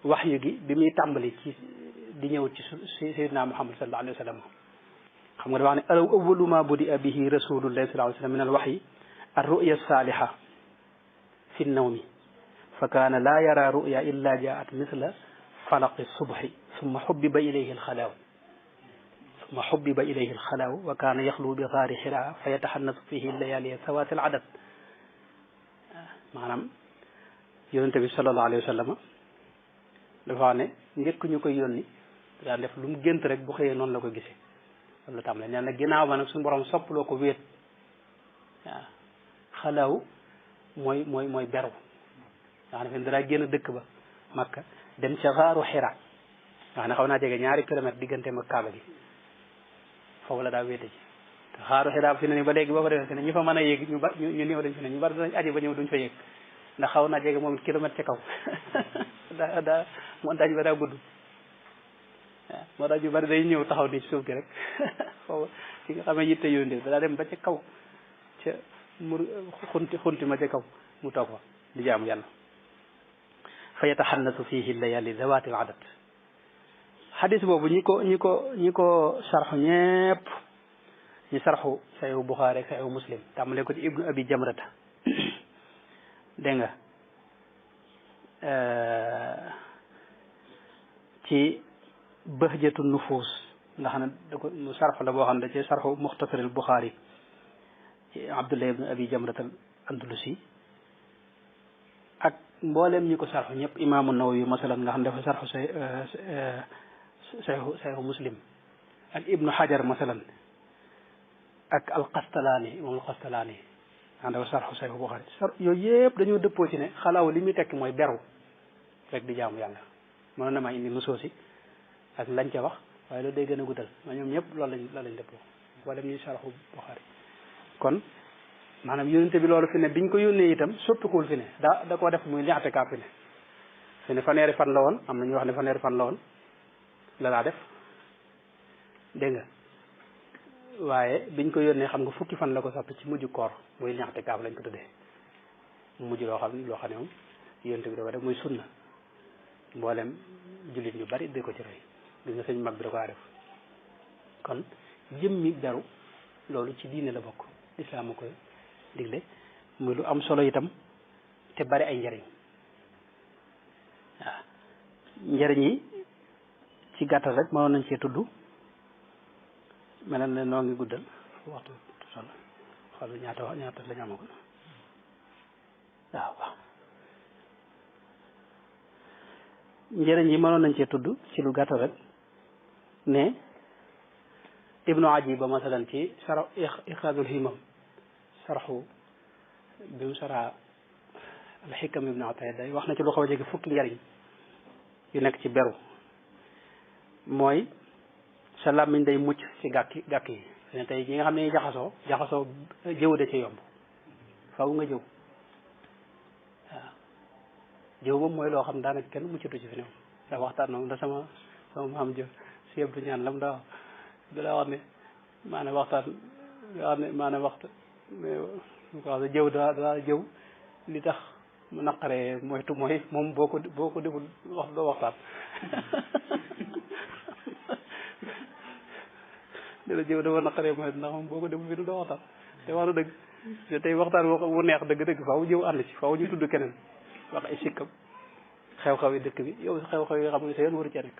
waxyu gi bi muy tàmbali ci di ñëw ci sayyidina Muhammad sallallahu alayhi wa sallam xam nga dafa wax ne awwalu ma budi'a bihi rasulullahi sallallahu alayhi wa sallam min al waxyi ar-ru'ya as-saaliha fi an-nawmi fa kaana laa yara ru'ya illa jaat misla falaqi subhi summa xubbiba ilayhi alxalaaw wa kaana yaxlu bi gaari xiraa fa yataxannasu fihi layaali sawaati al adad maanaam yonente bi sallallahu alayhi wa sallam dafa wax ne njëkk ñu koy yónni daan def lu mu gént rek bu xëyee noonu la ko gisee loolu la tàmbalee nee na ginnaaw ba nag suñu borom soppaloo ko wéet waaw xalaaw mooy beru nga xam ne dara génn dëkk ba Makka dem ca xaaru Xira nga xam ne xaw naa jege 2 kilomètres digganteem ak Kaaba gi foofu la daa wéete ci te xaaru Xira fi ne ni ba léegi boo fa defee fi ne ñu fa mën a yéeg ñu néew dañ fi ne ñu bari danañ aji ba ñëw duñ fa yéeg ndax xaw naa jege moom it kilomètre ca kaw daa montagne ba daa gudd waaw moo tax ñu bari day ñëw taxaw ni ci suuf gi rek foofu fi nga xamee yitte yónde daa dem ba ca kaw ca mur xunti ma ca kaw mu toog fa di jaamu yàlla fa yataxannasu fihi layali zawati al adad xadis boobu ñi ko sarxu ñépp ñi sarxu sayu Buxaari ak sayu Muslim tàmbalee ko ci ibnu abi jamrata dégg nga ci bahjatu nufuus nga xam ne da ko mu sarxu la boo xam ne da ci sarxu muxtasar al Buxaari ci Abdullah ibnu abi jamrata al andalusi ak mboolem ñi ko sarxu ñëpp imaamu Nawawi masalan nga xam ne dafa sarxu sayu Muslim ak ibnu Hajar masalan ak alqastalaani moom alqastalaani nga dafa sarxu sayu Buxaari yooyu yëpp dañoo dëppoo ci ne xalaaw li muy tekki mooy beru rek di jaamu yàlla mënoon na maa indi nusoosi ak lañ ca wax waaye loolu day gën a guddal ma ñoom ñëpp loolu lañ dëppoo wala ñuy sarxu Buxaari kon maanaam yónnente bi loolu fi ne biñ ko yónnee itam soppikuwul fi ne da koo def muy li'tikaaf fi ne fanweeri fan la woon am na ñu wax ne fanweeri fan la woon la daa def dégg nga waaye biñ ko yónnee xam nga fukki fan la ko soppi ci mujj koor muy li'tikaaf lañ ko tuddee mu mujj loo xam ne moom yónnente bi da ko def muy sunna mboolem jullit ñu bari di ko ci roy gis nga sëñ mag bi da ko def kon jëmmi beru loolu ci diine la bokk lislaam a koy digle muy lu am solo itam te bari ay njariñ waaw njariñ yi ci gàttal rek mënoon nañ cee tudd mel na ne noo ngi guddal waxtu solo xool ñaata lañu amagul waaw njëriñ yi mënoon nañ cee tudd ci lu gàttal rek ne ibnu ajiba masalan ci sara ixraajul himam sarxu bi mu sara alxikam ibnu ataya day wax na ci lu xaw a jege fukki njariñ yu nekk ci beru mooy sa làmmiñ day mucc ci gàkk yi ne tey ñi nga xam ne jaxasoo jëw de ci yomb faw nga jëw waaw jëw moom mooy loo xam daanaka kenn muccatu ci fi new ndax waxtaan noonu da sama maam jëw si yëpp du ñaan lam daa wax daa wax ne maanaam waxtaan nga xam ne maanaam waxta mais jëw daa jëw li tax mu naqaree moytu mooy moom boo ko deful wax doo waxtaan dina jëw dafa naqaree moytu ndax moom boo ko deful fi doo waxtaan te wax na dëgg te tey waxtaan wu neex dëgg-dëgg faaw jëw ànd ci faaw ñu tudd keneen wax ay sikkam xew-xew yi dëkk bi yow xew-xew yi xam nga sa yoon waru ca nekk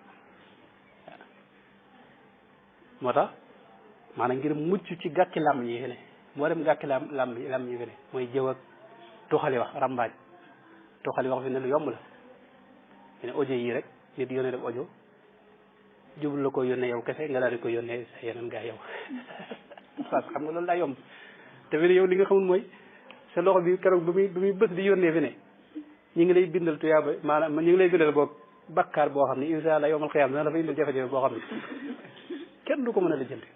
waaw moo tax maanaam ngir mucc ci gàkki làmm yi fi ne moo dem gàkki làmm yi fi ne mooy jëw ak tuxali wax rambaaj tuxali wax fi ne lu yomb la fi ne audio yi rek nit yónnee def audio jublu la ko yónnee yow kese nga daal di ko yónnee sa yeneen gaa yow parce que xam nga loolu daa yomb te fi ne yow li nga xamul mooy sa loxo bi keroog ba muy bës di yónnee fi ne ñu ngi lay bindal tuyaaba maanaam ñu ngi lay bindal boog bakkaar boo xam ne insha allah yawmal qiyaama dana la fa indil jafe-jafe boo xam ne kenn du ko mën a lijjanti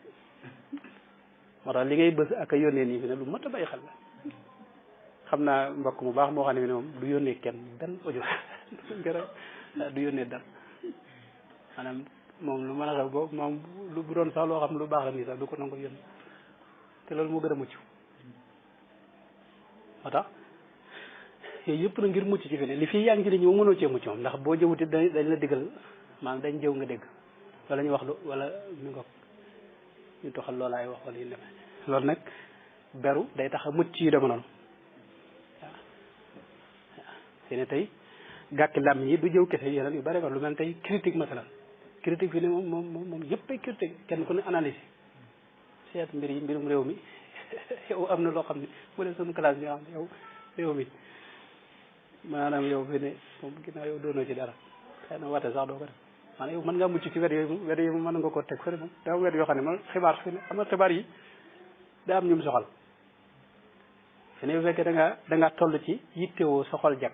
moo tax li ngay bës ak a yónnee nii fi ne lu mat a bàyyi xel la xam naa mbokk mu baax moo xam ne moom du yónnee kenn benn audio du yónnee dara maanaam moom lu mën a xew boobu moom lu bu doon sax loo xam lu baax la nii sax du ko nangu yónnee te loolu moo gën a mucc moo tax yooyu yëpp na ngir mucc ci fi ne li fii yaa ngi ci nit ñi moom mënoo cee mucc moom ndax boo jëwuti dañ la diggal maanaam dañ jëw nga dégg wala ñu wax lu wala ñu ngo ñu toxal loolaay wax wala yu demee loolu nag beru day tax a mucc yu dema noonu waaw fi ne tey gàkki lam yi du jëw kese yeneen yu bari ba lu mel tey critique masalan critique fi ne moom yëpp ay critique kenn ku ne analyse seet mbir yi mbirum réew mi yow am na loo xam ne bu dee sunu classe ñoo xam ne yow réew mi maanaam yow fi ne moom ginnaaw yow doonoo ci dara xëy na wate sax doo ko def maanaam yow mën ngaa mucc ci wet yooyu mën nga ko teg fële moom daa am wet yoo xam ne man xibaar fi ne am na xibaar yi daa am ñum soxal fi ne bu fekkee da ngaa toll ci yittewoo soxal jag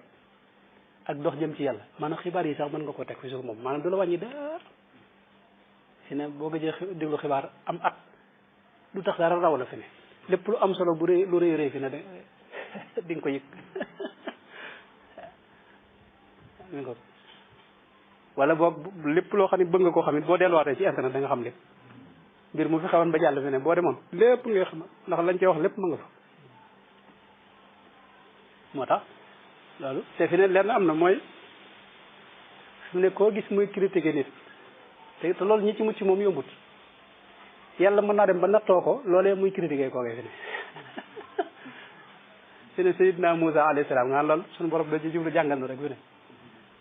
ak dox jëm ci yàlla maanaam xibaar yi sax mën nga ko teg fi suuf moom maanaam du la wàññi dara fi ne boo gëjee déglu xibaar am at du tax dara raw la fi ne lépp lu am solo bu rëy lu rëy fi ne di nga ko yëg wala boog lépp loo xam ne bëgg nga koo xam it boo delluwaatee ci internet da nga xam lépp mbir mu fi xawoon ba jàll fi ne boo demoon lépp ngay xam ndax lañ ci wax lépp ma nga fa moo tax loolu te fi ne lenn am na mooy fi ne koo gis muy critiquer nit te loolu ñi ci mucc moom yombut yàlla mën naa dem ba nattoo ko loolee muy critiquer kookee fi ne fi ne Seydina Moussa alayhi salaam nga loolu suñu borom da ci jublu jàngal na rek fi ne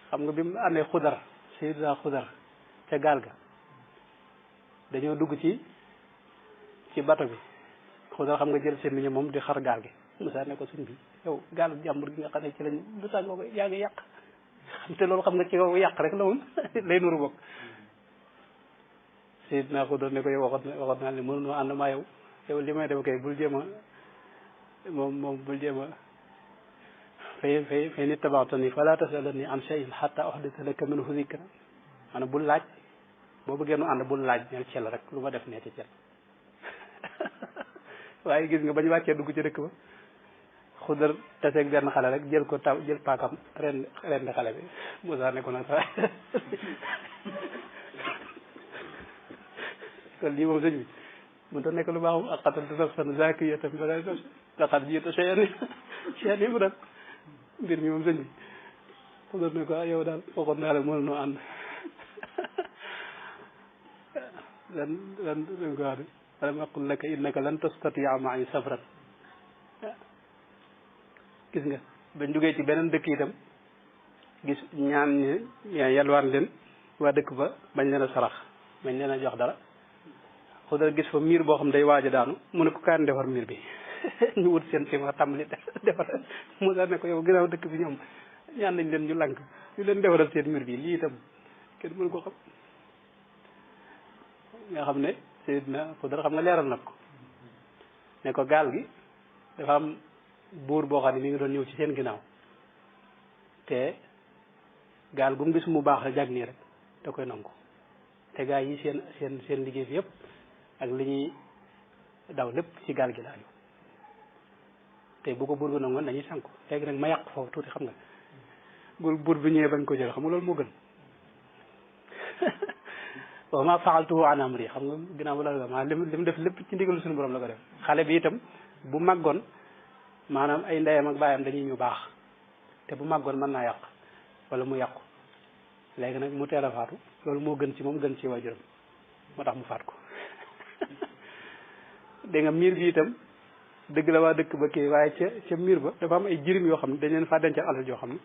xam nga bi mu àndee Xudar Seydina Xudar ca gaal ga dañoo dugg ci bato bi Xudar xam nga jël seen liñu moom di xar gaal gi Moussa ne ko suñ bi yow gaalu jàmbur gi nga xam ne ci lañ lu tax nga ko yaa ngi yàq xam te loolu xam nga ci yow yàq rek la moom lay nuru bokk Seydina Xudar ne ko yow waxoon naa ne mënunoo ànd maa yow li may dem kay bul jéem a moom bul jéem a fay nit tabaatani fala tasalani an shay'in hatta uhditha laka minhu dhikra maanaam bul laaj boo bëggee nu ànd bul laaj ñel cel rek lu ma def nee ci cel waaye gis nga bañ wàccee dugg ci dëkk ba Xudar taseeg benn xale rek jël ko taw jël paakam ren di xale bi Moussa ne ko nag sax kon lii moom sëñ bi mun ta nekk lu baaxum ak qatalta nafsan zaakiyatan bi ghayri nafsin laqad ji'ta shay'an imran mbir mi moom sëñ bi Xudar ne ko yow daal waxoon naa la mënunoo ànd lan ko wax de alam aqul laka innaka lan tastati'a ma'i sabran gis nga bañ duggee ci beneen dëkk itam gis ñaan ñi yalwaan leen waa dëkk ba bañ leen a sarax bañ leen a jox dara Xudar gis fa miir boo xam day waaj a daanu mu ne ko kaan defar miir bi ñu wut seen ciment tàmbali defar Moussa ne ko yow ginnaaw dëkk bi ñoom ñaan nañ leen ñu lànk ñu leen defaral seen miir bi lii itam kenn mënu ko xam nga xam ne Seydina Xudar xam nga leeral na ko ne ko gaal gi dafa am buur boo xam ne mi ngi doon ñëw ci seen ginnaaw te gaal gu mu gis mu baax rek jag nii rek da koy nangu te gaa yi seen liggéey bi yëpp ak li ñuy daw lépp ci gaal gi la aju te bu ko buur bi nangoon dañuy sànku léegi nag ma yàq foofu tuuti xam nga buur bi ñëwee bañ ko jël xam nga loolu moo gën wa ma fa'altuhu an amri xam nga ginnaaw la ma li mu def lépp ci ndigalu suñu borom la ko def xale bi itam bu màggoon maanaam ay ndeyam ak baayam dañuy ñu baax te bu màggoon mën naa yàq wala mu yàqu léegi nag mu teel a faatu loolu moo gën ci moom gën ci waajuram moo tax mu faat ko dégg nga miir bi itam dëgg la waa dëkk ba kii waaye ca miir ba dafa am ay jirim yoo xam ne dañ leen faa dencal alal joo xam ne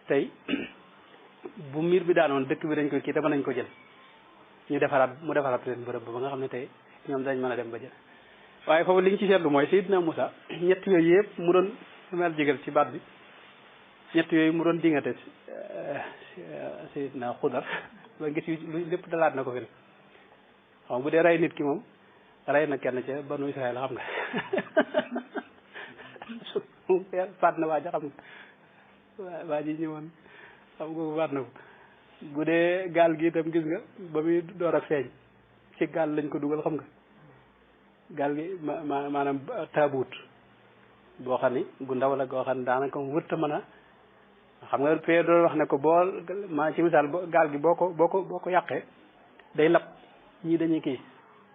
tey bu miir bi daanoon dëkk bi dañ koy kii te mën nañ ko jël mu defaraat leen bërëb ba nga xam ne tey ñoom dañ mën a dem ba jël waaye foofu li ñu ci seetlu mooy Seydina Moussa ñett yooyu yëpp mu doon mel jigal ci baat bi ñett yooyu mu doon dingate Seydina Xudar ba gis lu lépp dalaat na ko fi ne xam nga bu dee rey nit ki moom rey na kenn ca banu Israël xam nga faat na waa ja xam nga waa ji ñëwoon xam nga faat na ko bu dee gaal gi itam gis nga ba muy door a feeñ ci gaal lañ ko dugal xam nga gaal gi maanaam taabuut boo xam ni gu ndaw la goo xam ne daanaka wërta mën a xam nga fee doon wax ne ko boo maa ci misaal gaal gi boo ko yàqee day lab ñii dañuy kii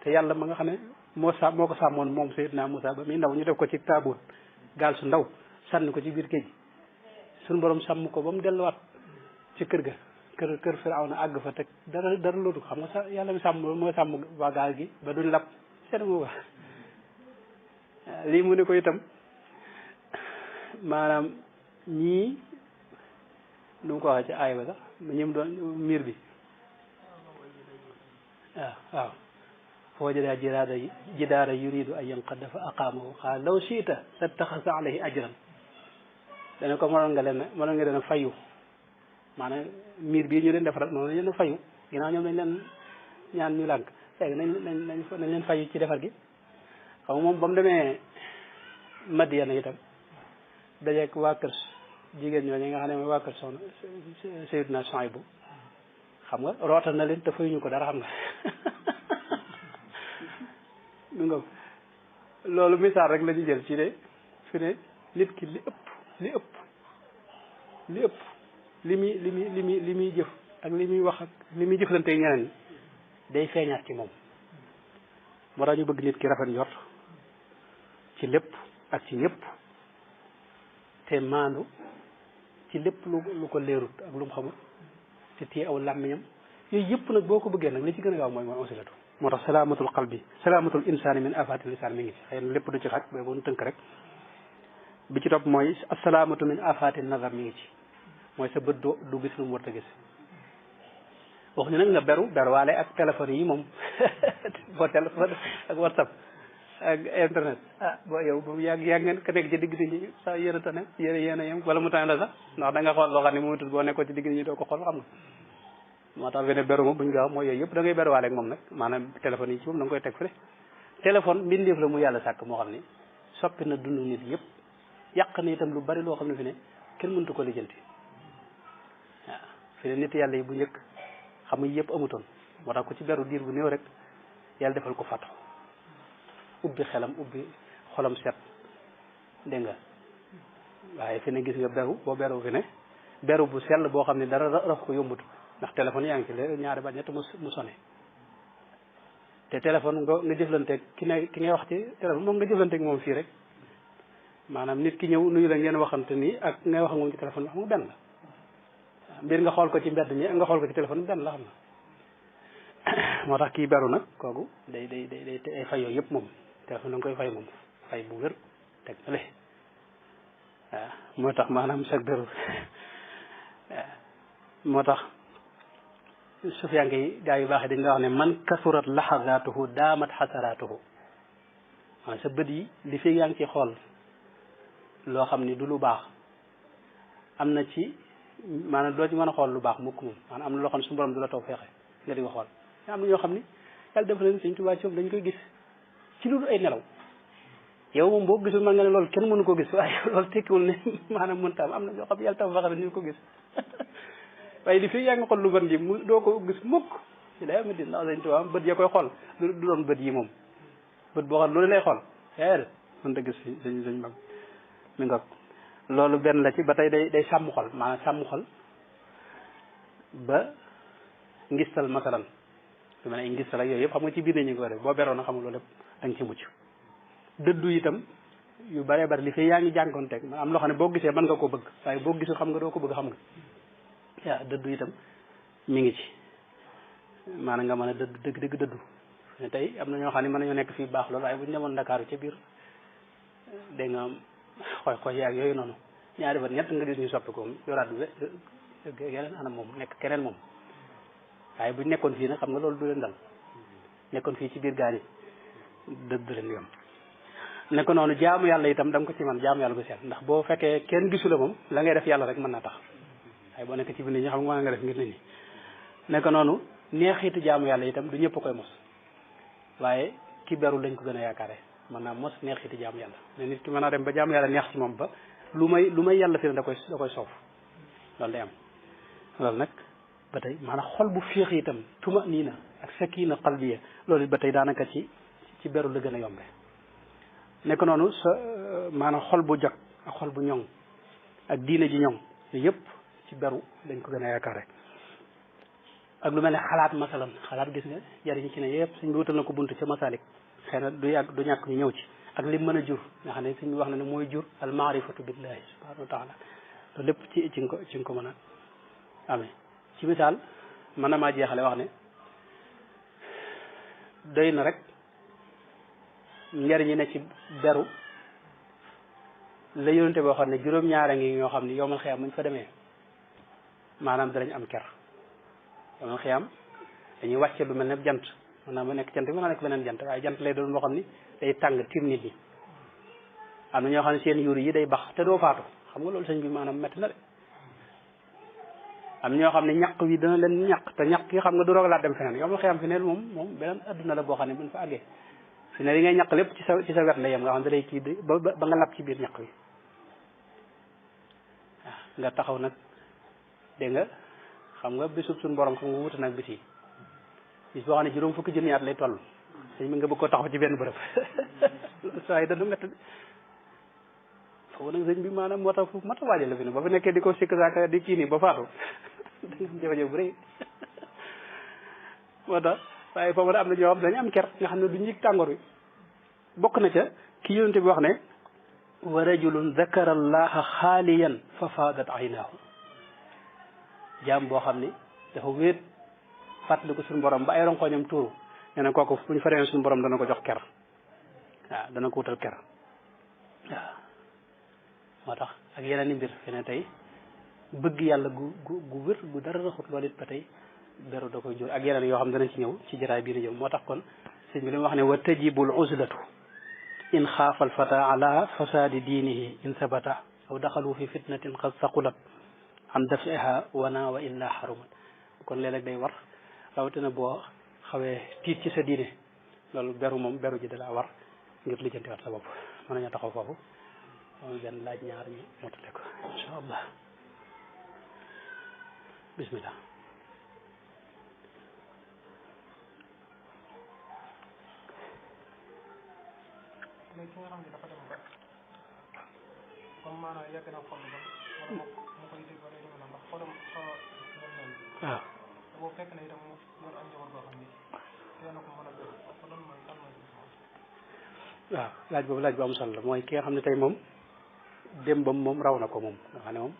te yàlla ma nga xam ne moo ko sàmmoon moom Seydina Moussa ba muy ndaw ñu def ko ci taabuut gaal su ndaw sànni ko ci biir géej suñu borom sàmm ko ba mu delluwaat ci kër ga kër Firawna àgg fa teg dara lootu ko xam nga sax yàlla mi sàmm mooy sàmm waa gaal gi ba duñ lab seen mu wax lii mu ne ko itam maanaam ñii nu mu ko waxee ci aay ba sax ñim doon miir bi waaw fa wajada jidaara yuridu an yanqadda fa aqaamahu qaala law shi'ta lattaxasta alayhi ajran dana ko mënoon nga leen fayu maanaam miir bii ñu leen defaral noonu leen fayu ginnaaw ñoom dañ leen ñaan ñu lànk léegi nañ leen fayu ci defar gi xam nga moom ba mu demee Madiyana itam dajeeg waa kër jigéen ñooñu nga xam ne mooy waa kër soxna Seydina Suhaybu xam nga rootal na leen te fayuñu ko dara xam nga du nga loolu misaal rek la ñu jël ci ne fi ne nit ki li ëpp li muy jëf ak li muy wax ak li muy jëflante ñeneen ñi day feeñaat ci moom moo tax ñu bëgg nit ki rafet njort ci lépp ak ci ñëpp te maandu ci lépp lu ko leerut ak lu mu xamul te téye aw làmmiñam yooyu yëpp nag boo ko bëggee nag li ci gën a gaaw mooy wasilatu moo tax salaamatul qalbi salaamatul insaani min afaati lisaan mi ngi ci xëy na lépp du ci xaj booy boonu tënk rek bi ci topp mooy asalaamatu min afaati nazar mi ngi ci mooy sa bët du gis lu mu war a gis wax ñu nag nga beruwaale ak téléphone yi moom boo téléphone ak whatsapp ak internet boo yow boobu yàgg ngeen ka nekk ci digg nit ñi sa yéen a tane yéen a yem wala mu tane la sax ndax da nga xool loo xam ne moom boo nekkoon ci digg nit ñi doo ko xool xam nga moo tax fene beru ma buñ gaaw mooy yooyu yëpp da ngay beruwaale ak moom nag maanaam téléphone yi ci moom da nga koy teg fële téléphone mbindeef la mu yàlla sàkk moo xam ne soppi na dund nit yëpp yàq na itam lu bari loo xam ne fi ne kenn mëntu ko lijjanti waaw fi ne nit yàlla yi bu njëkk xam nga yëpp amutoon moo tax ku ci beru diir bu néew rek yàlla defal ko fàttu ubbi xelam ubbi xolam set dégg nga waaye fi ne gis nga beru boo beru fi ne beru bu sell boo xam ne dara raf ko yombut ndax téléphone yaa ngi ci léegi ñaari ba ñett mu sone te téléphone nga jëflanteeg ki ngay wax ci téléphone moom nga jëflanteeg moom fii rek maanaam nit ki ñëw nuyu la ngeen waxante nii ak ngay wax ak moom ci téléphone bi xam nga benn la mbir nga xool ko ci mbedd mi ak nga xool ko ci téléphone bi benn la xam na moo tax kii beru nag kooku day fay yooyu yëpp moom téléphone da nga koy fay moom fay bu wér teg na le waaw moo tax maanaam chaque beru waaw moo tax sufiyanke yi gaa yu baax yi dañ nga wax ne man kasurat laxazaatuhu daamat xasaraatuhu waaw sa bët yi li fi yaa ngi ci xool loo xam ni du lu baax am na ci maanaam doo ci mën a xool lu baax mukk moom maanaam am na loo xam ne su borom du la taw feexe nga di ko xool am na ñoo xam ni yàlla def na Sëñ Tuubaa ci dañ koy gis ci lu ay nelaw yow moom boo gisul man nga ne loolu kenn mënu ko gis waaye loolu tekkiwul ne maanaam mënta am na ñoo xam ne yàlla taw feexe ñu ko gis waaye li fi yaa ngi xool lu ban ji mu doo ko gis mukk ci day am di ndax Sëñ Tuubaa bët ya koy xool du doon bët yi moom bët boo xam loolu lay xool mënta gis sëñ mag mi nga loolu benn la ci ba tey day sàmm xol maanaam sàmm xol ba ngistal masalan su ma ne ngistal ak yooyu yëpp xam nga ci biir nañu ko def boo beroon a xamul loolu lépp da nga ci mucc dëddu itam yu bare bari li fi yaa ngi jànkoonteeg am loo xam ne boo gisee mën nga koo bëgg waaye boo gisul xam nga doo ko bëgg xam nga waaw dëddu itam mi ngi ci maanaam nga mën a dëgg dëddu ne tey am na ñoo xam ne mën nañoo nekk fii baax loolu waaye bu ñu demoon Ndakaaru ca biir dégg nga xoy yaag yooyu noonu ñaari fan ñett nga gis ñu soppi ko yoraat yeneen anam moom nekk keneen moom waaye buñ nekkoon fii nag xam nga loolu du leen dal nekkoon fii ci biir gaa yi dëdd leen yom ne ko noonu jaamu yàlla itam da nga ko ci man jaamu yàlla bu seet ndax boo fekkee kenn gisu la moom la ngay def yàlla rek mën naa tax waaye boo nekk ci biir nit ñi xam nga mën nga def ngir nit ñi ne ko noonu neexitu jaamu yàlla itam du ñëpp koy mos waaye ki beru lañ ko gën a yaakaare mën naa mos neexiti jaamu yàlla mais nit ki mën naa dem ba jaamu yàlla neex ci moom ba lu may yàlla fi ne da koy soof loolu day am loolu nag ba tey maanaam xol bu féex itam tuma nii na ak sakina qalbiya loolu ba tey daanaka ci beru la gën a yombe nekk noonu sa maanaam xol bu jag ak xol bu ñoŋ ak diine ji ñoŋ yëpp ci beru dañ ko gën a yaakaare ak lu mel ne xalaat masalan xalaat gis nga jariñ ci ne yëpp suñ bi wutal na ko bunt ca masalik xëy na du yàgg du ñàkk ñu ñëw ci ak lim mën a jur nga xam ne suñu wax na ne mooy jur al maarifatu billahi subhanahu wa taala loolu lépp ci nga ko mën a amee ci misaal mën na maa jeexale wax ne doy na rek njariñ yi ne ci beru la yonente boo xam ne juróom-ñaara ngi ñoo xam ne yowmal xiyaam muñ fa demee maanaam danañ am ker yomal xiyaam dañuy wàcce lu mel ne jant mën naa ma nekk jant bi mën naa nekk beneen jant waaye jant lay doon boo xam ni day tàng tiim nit ñi am na ñoo xam ne seen yuur yi day bax te doo faatu xam nga loolu sëñ bi maanaam métti na de am ñoo xam ne ñaq wi dana leen ñaq te ñaq yi xam nga du rogalaat dem feneen yomal xiyaam fi ne moom beneen adduna la boo xam ne buñ fa àggee fi ne li ngay ñaq lépp ci sa wet la yem nga xam ne da lay kii ba nga lab ci biir ñaq wi waaw nga taxaw nag dégg nga xam nga bisub suñu borom xam nga wuute nag bis yi bis boo xam ne juróom fukki junni at lay toll sëñ bi nga bëgg koo taxaw ci benn bërëb saa yi dana métti foofu nag sëñ bi maanaam moo tax foofu mat a waajal la fi ne ba fi nekkee di ko sikk saaka di kii nii ba faatu da nga am jafe-jafe bu rëy moo tax waaye foofu da am na ñoo xam dañu am ker nga xam ne du ñig tàngoor wi bokk na ca ki yonente bi wax ne wa rajulun zakara allaha xaaliyan fa faadat aynaahu jaam boo xam ni dafa wéet fàttali ko suñu borom ba ay ronkoñam tuuru nee na kooku bu ñu fa demee suñu borom dana ko jox ker waaw dana ko wutal ker waaw moo tax ak yeneen i mbir fi ne tey bëgg yàlla gu wér gu dara raxut loolu it ba tey beru da koy jur ak yeneen yoo xam danañ ci ñëw ci jaraay bii di ñëw moo tax kon sëñ bi li mu wax ne wa tajibul uzlatu in xaafa alfata ala fasadi diinihi in sabata aw daxalu fi fitnatin qad saqulat an dafiha wana wa illa xarumat kon léeg-léeg day war rawatina boo xawee tiit ci sa diine loolu beru moom beru ji dalaa war ngir lijjanti waat sa bopp mën nañoo taxaw foofu moom benn laaj ñaar ñu motale ko incha allah bismillah léegi ki nga xam ne dafa dem ba comme maanaam yàgg na xol ba wala mu koy dégg wala ñu ndax xolam xaw a mel noonu waaw te boobu fekk na itam mu yor ak njaboot boo xam ni teel na ko mën a def ko lan mooy waaw laaj boobu laaj bu am solo la mooy ki nga xam ne tey moom démbam moom raw na ko moom nga xam ne moom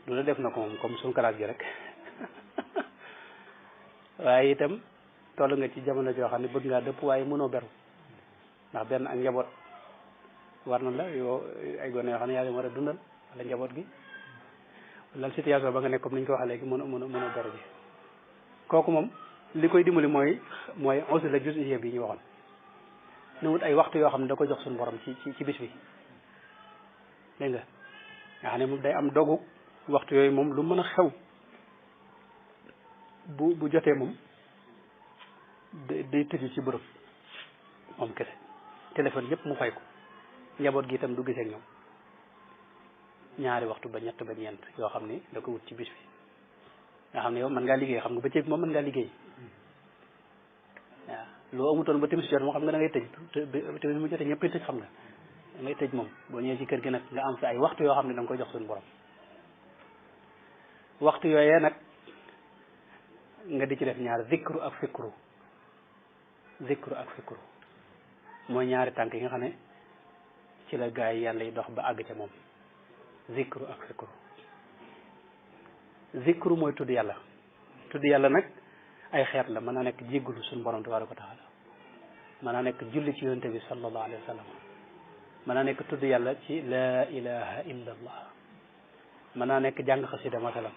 du la def na ko moom comme suñu classe gi rek waaye itam toll nga ci jamono joo xam ne bëgg ngaa dëpp waaye mënoo beru ndax benn ak njaboot war na la yoo ay gone yoo xam ne yaa ngi war a dundal wala njaboot gi wala situation ba nga nekk comme ni ñu ko waxee léegi mënoo beru ji kooku moom li koy dimbali mooy aussi la juz'iyya bi ñu waxoon ne wut ay waxtu yoo xam ne da ko jox suñu borom ci bis bi dégg nga xam ne moom day am dogu waxtu yooyu moom lu mën a xew bu jotee moom day tëju ci bërëb moom kese téléphone yëpp mu fay ko njaboot gi itam du gisee ak ñoom ñaari waxtu ba ñett ba ñeent yoo xam ne da ko wut ci bis bi nga xam ne yow mën ngaa liggéey xam nga bëccëg moom mën ngaa liggéey waaw loo amutoon ba timis jot moo xam nga da ngay tëj timis mu jotee ñëpp tëj xam nga da ngay tëj moom boo ñëwee ci kër gi nag nga am fi ay waxtu yoo xam ne da nga koy jox suñu borom waxtu yooyee nag nga di ci def ñaar zikru ak fikru mooy ñaari tànk yi nga xam ne ci la gaa yi yàlla yi dox ba àgg ca moom zikru ak fikru mooy tudd yàlla nag ay xeet la mën naa nekk jéggulu suñu borom tabaraka wa taala mën naa nekk julli ci yonente bi sallallahu alayhi wa sallam mën naa nekk tudd yàlla ci la ilaha illa allah mën naa nekk jàng xasida masalan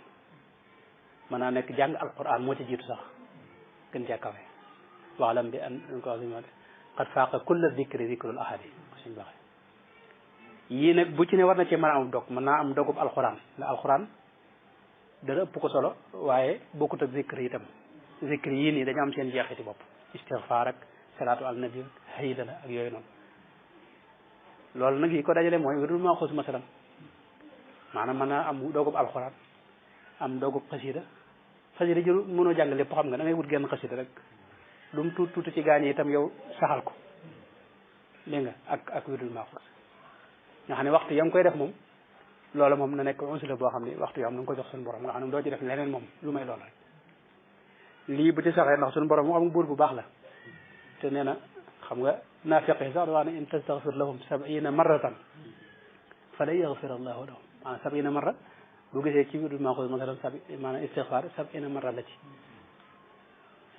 mën naa nekk jàng alquran moo ci jiitu sax gën caa kawe waxlam bi an ko qad faaqa kulla dicri dicrul ahadi suñ waxee yii nag bu ci ne war na cee mën a am dog mën naa am dogub alquran la alquran dana ëpp ko solo waaye bokkut ak zikri itam zikri yii nii dañu am seen jeexiti bopp istighfar ak salaatu al nabi hayda la ak yooyu noonu loolu nag yi ko dajale mooy wérul maa xuus masalan maanaam mën naa am dogub alquran am dogub xasida jëru mënoo jàng lépp xam nga da ngay wut genn xasida rek lu mu tuuti ci gaañ yi itam yow saxal ko dégg nga ak wérul maa xuus nga xam ne waxtu ya nga koy def moom loola moom na nekk unsila boo xam ne waxtu yoo xam ne nga ko jox suñu borom nga xam ne doo ci def leneen moom lu may loola rek lii bu ci saxee ndax suñu borom moo xam buur bu baax la te nee na xam nga naafiq yi sax da wax ne in tastaghfir lahum 70 marratan falan yaghfira allahu lahum maanaam 70 marra bu gisee ci biir maa ko masalan maanaam istighfar 70 marra la ci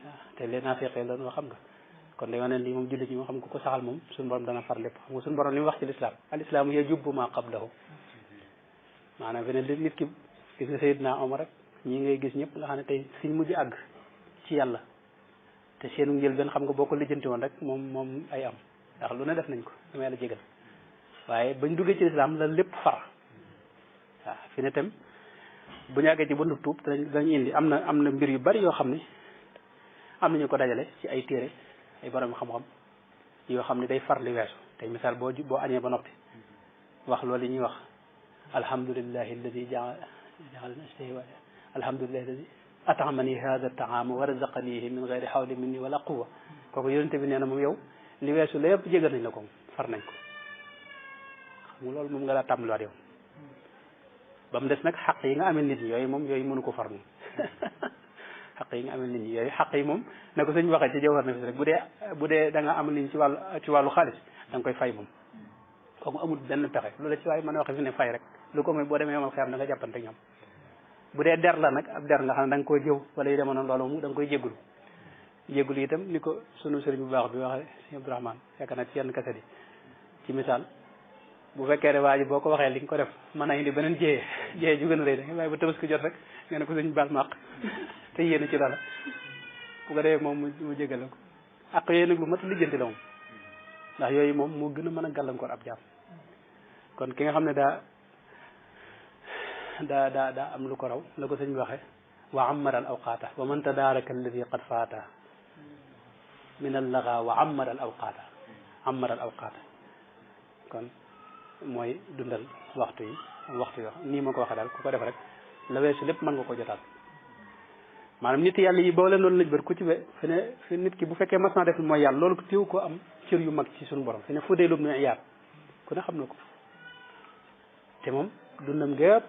waaw te les naafiq yi la xam nga kon day wane lii moom jullit ñi moo xam ku ko saxal moom suñu borom dana far lépp xam nga suñu borom li mu wax ci lislaam al islaamu yajubbu ma qablahu maanaam fi ne nit ki gis nga Seydina Omar rek ñi ngay gis ñëpp nga xam ne tey fiñ mujj àgg ci yàlla te seenu njëlbeen xam nga boo ko lijjanti woon rek moom ay am ndax lu ne def nañ ko dama yàlla jégal waaye bañ duggee ci lislaam la lépp far waaw fi ne tam bu ñu àggee ci buntu tuub dañ indi am na mbir yu bari yoo xam ne am nañu ko dajale ci ay téere ay borom xam-xam yoo xam ne day far li weesu tey misaal boo añee ba noppi wax loolu yi ñuy wax alhamdulillahi alladi ja'alana ashtahi alhamdulillahi alladi at'amani hadha at-ta'ama wa razaqanihi min ghayri hawli minni wala quwwa kooku yonente bi nee na moom yow li weesu la yëpp jégal nañ la ko far nañ ko xam nga loolu moom nga daa tàmbaliwaat yow ba mu des nag xaq yi nga amee nit ñi yooyu mënu ko far moom xaq yi nga amee nit ñi yooyu xaq yi moom na ko sëñ waxee ci jawhar nafis rek bu dee da nga amal nit ñi ci wàllu xaalis da nga koy fay moom kooku amul benn pexe lu la ci waaye mën a waxe fi ne fay rek lu ko mooy boo demee yomal xiyam da nga jàppante ñoom bu dee der la nag ab der nga xam ne da nga koy jëw wala yu demoon loolu mu da nga koy jéggulu itam ni ko sunu sëriñ bu baax bi waxee sëñ Abdourahmane yaakaar naa ci yenn kaset yi ci misaal bu fekkee ne waa ji boo ko waxee li nga ko def mën a indi beneen jiyee ju gën a rëy da nga waaye bu Tabaski jot rek nga ne ko sëñ baal maq te yéen ci dara bu ko defee moom mu jégale ko ak yooyu nag lu mat lijjanti la moom ndax yooyu moom moo gën a mën a gàllankoor ab jaam kon ki nga xam ne daa am lu ko raw la ko sëñ bi waxee wa ammara al awqaata wa man tadaaraka alladi qad faata min al laga wa ammara al awqaata kon mooy dundal waxtu yi nii ma ko waxee daal ku ko def rek la weesu lépp mën nga ko jotaal maanaam nit yàlla yi boo leen doon lëj bër ku ci fi nit ki bu fekkee mas naa def mooy yàlla loolu téew ko am cër yu mag ci suñu borom fi ne Fudayl ibn Iyaad ku ne xam na ko te moom dundam gépp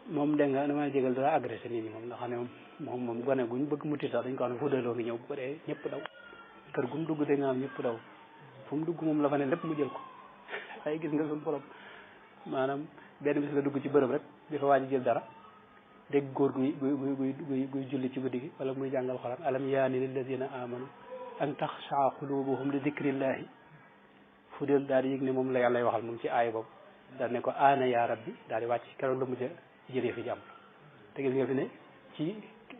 moom dégg nga damay jégal dara agressé nit ñi moom nga xam ne moom gone guñ bëgg mu tiit sax dañ ko xam ne Fudayloo ngi ñëw bu ko dee ñëpp daw kër gu mu dugg dégg nga am ñëpp daw fu mu dugg moom la fa ne lépp mu jël ko ay gis nga suñu borom maanaam benn bis nga dugg ci bërëb rek di fa waaj jël dara dégg góor guy julli ci guddi gi wala muy jàngal Alxuraan alam yaani lilladina amanu an taxshaa qulubuhum li dikrillahi Fudayl daal di yëg ne moom la yàlla waxal moom ci aaya boobu daal ne ko aana yaa rabbi daal di wàcc keroog la mujj jëlee fi jàmm te gis nga fi ne ci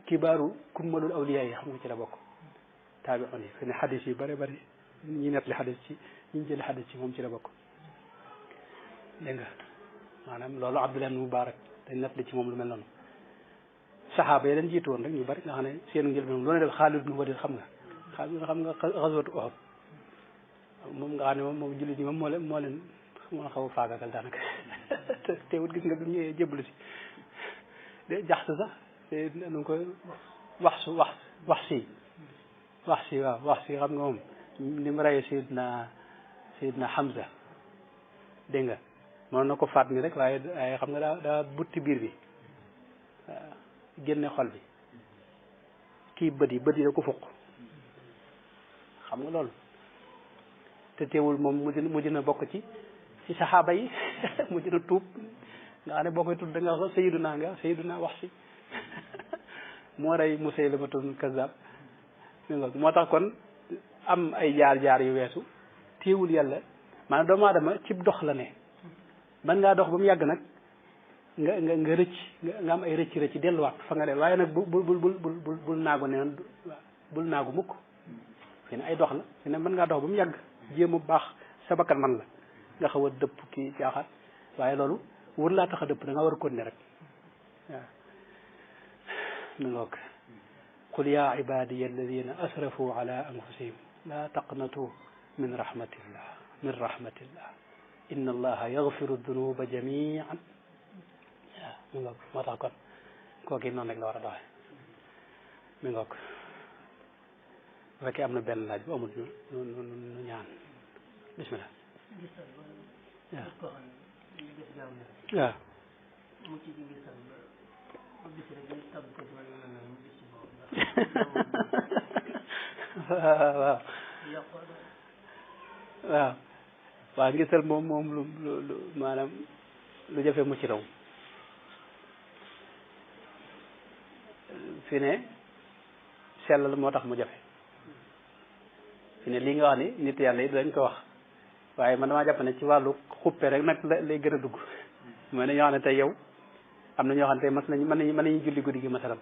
kibaaru kummalul awliya yi xam nga ci la bokk taabi'un yi fi ne xadis yu bëri bëri ñi nettali xadis ci ñi jëli xadis ci moom ci la bokk dégg nga maanaam loolu Abdullah ibn Mubarak dañ nettali ci moom lu mel noonu saxaaba yi leen jiitu woon rek ñu bëri nga xam ne seen njël bi moom loo ne def Xaalid ibn Walid xam nga xaswatu Uhud moom nga xam ne moom jullit ñi moom moo leen xaw a faagagal daanaka teewut gis nga bi mu ñëwee jébbalu si de jaxsu sax te nu ko wax si waaw xam nga moom ni mu reyee Seydina Hamza dégg nga mënoon na ko faat ni rek waaye xam nga daa butti biir bi génne xol bi kii bët yi da ko fukk xam nga loolu te teewul moom mujj na bokk ci saxaaba yi mujj na tuub nga xam ne boo koy tudd da nga wax Sayyiduna wax si moo rey Musaylamatul Kazzab moo tax kon am ay jaar yu weesu teewul yàlla maanaam doomu aadama cib dox la ne man ngaa dox ba mu yàgg nag nga rëcc nga am ay rëcc delluwaat fa nga del waaye nag bul naagu neen bul naagu mukk fi ne ay dox la fi ne mën ngaa dox ba mu yàgg jéem a baax sa bakkan man la nga xaw a dëpp kii jaaxaat waaye loolu wër laa tax a dëpp da nga war a continuer rek waaw mi ngoog qul ya ibadiya alladina asrafu ala anfusihim la taqnatu min rahmatillah inna allaha yaghfiru dunuba jamian waaw mi ngoog moo tax kon kooki noonu rek la war a doxee mi ngoog bu fekkee am na benn laaj bu amul nu ñaan bismillah waaw waaw ngisal moom lu maanaam lu jafe mu ci raw fi ne sellal moo tax mu jafe fi ne lii nga wax ni nit yàlla yi dañ ko wax waaye man damaa jàpp ne ci wàllu xuppe rek nag lay gën a dugg mooy ne ñoo xam ne tey yow am na ñoo xam ne mas nañ mën nañu julli guddi gi masalam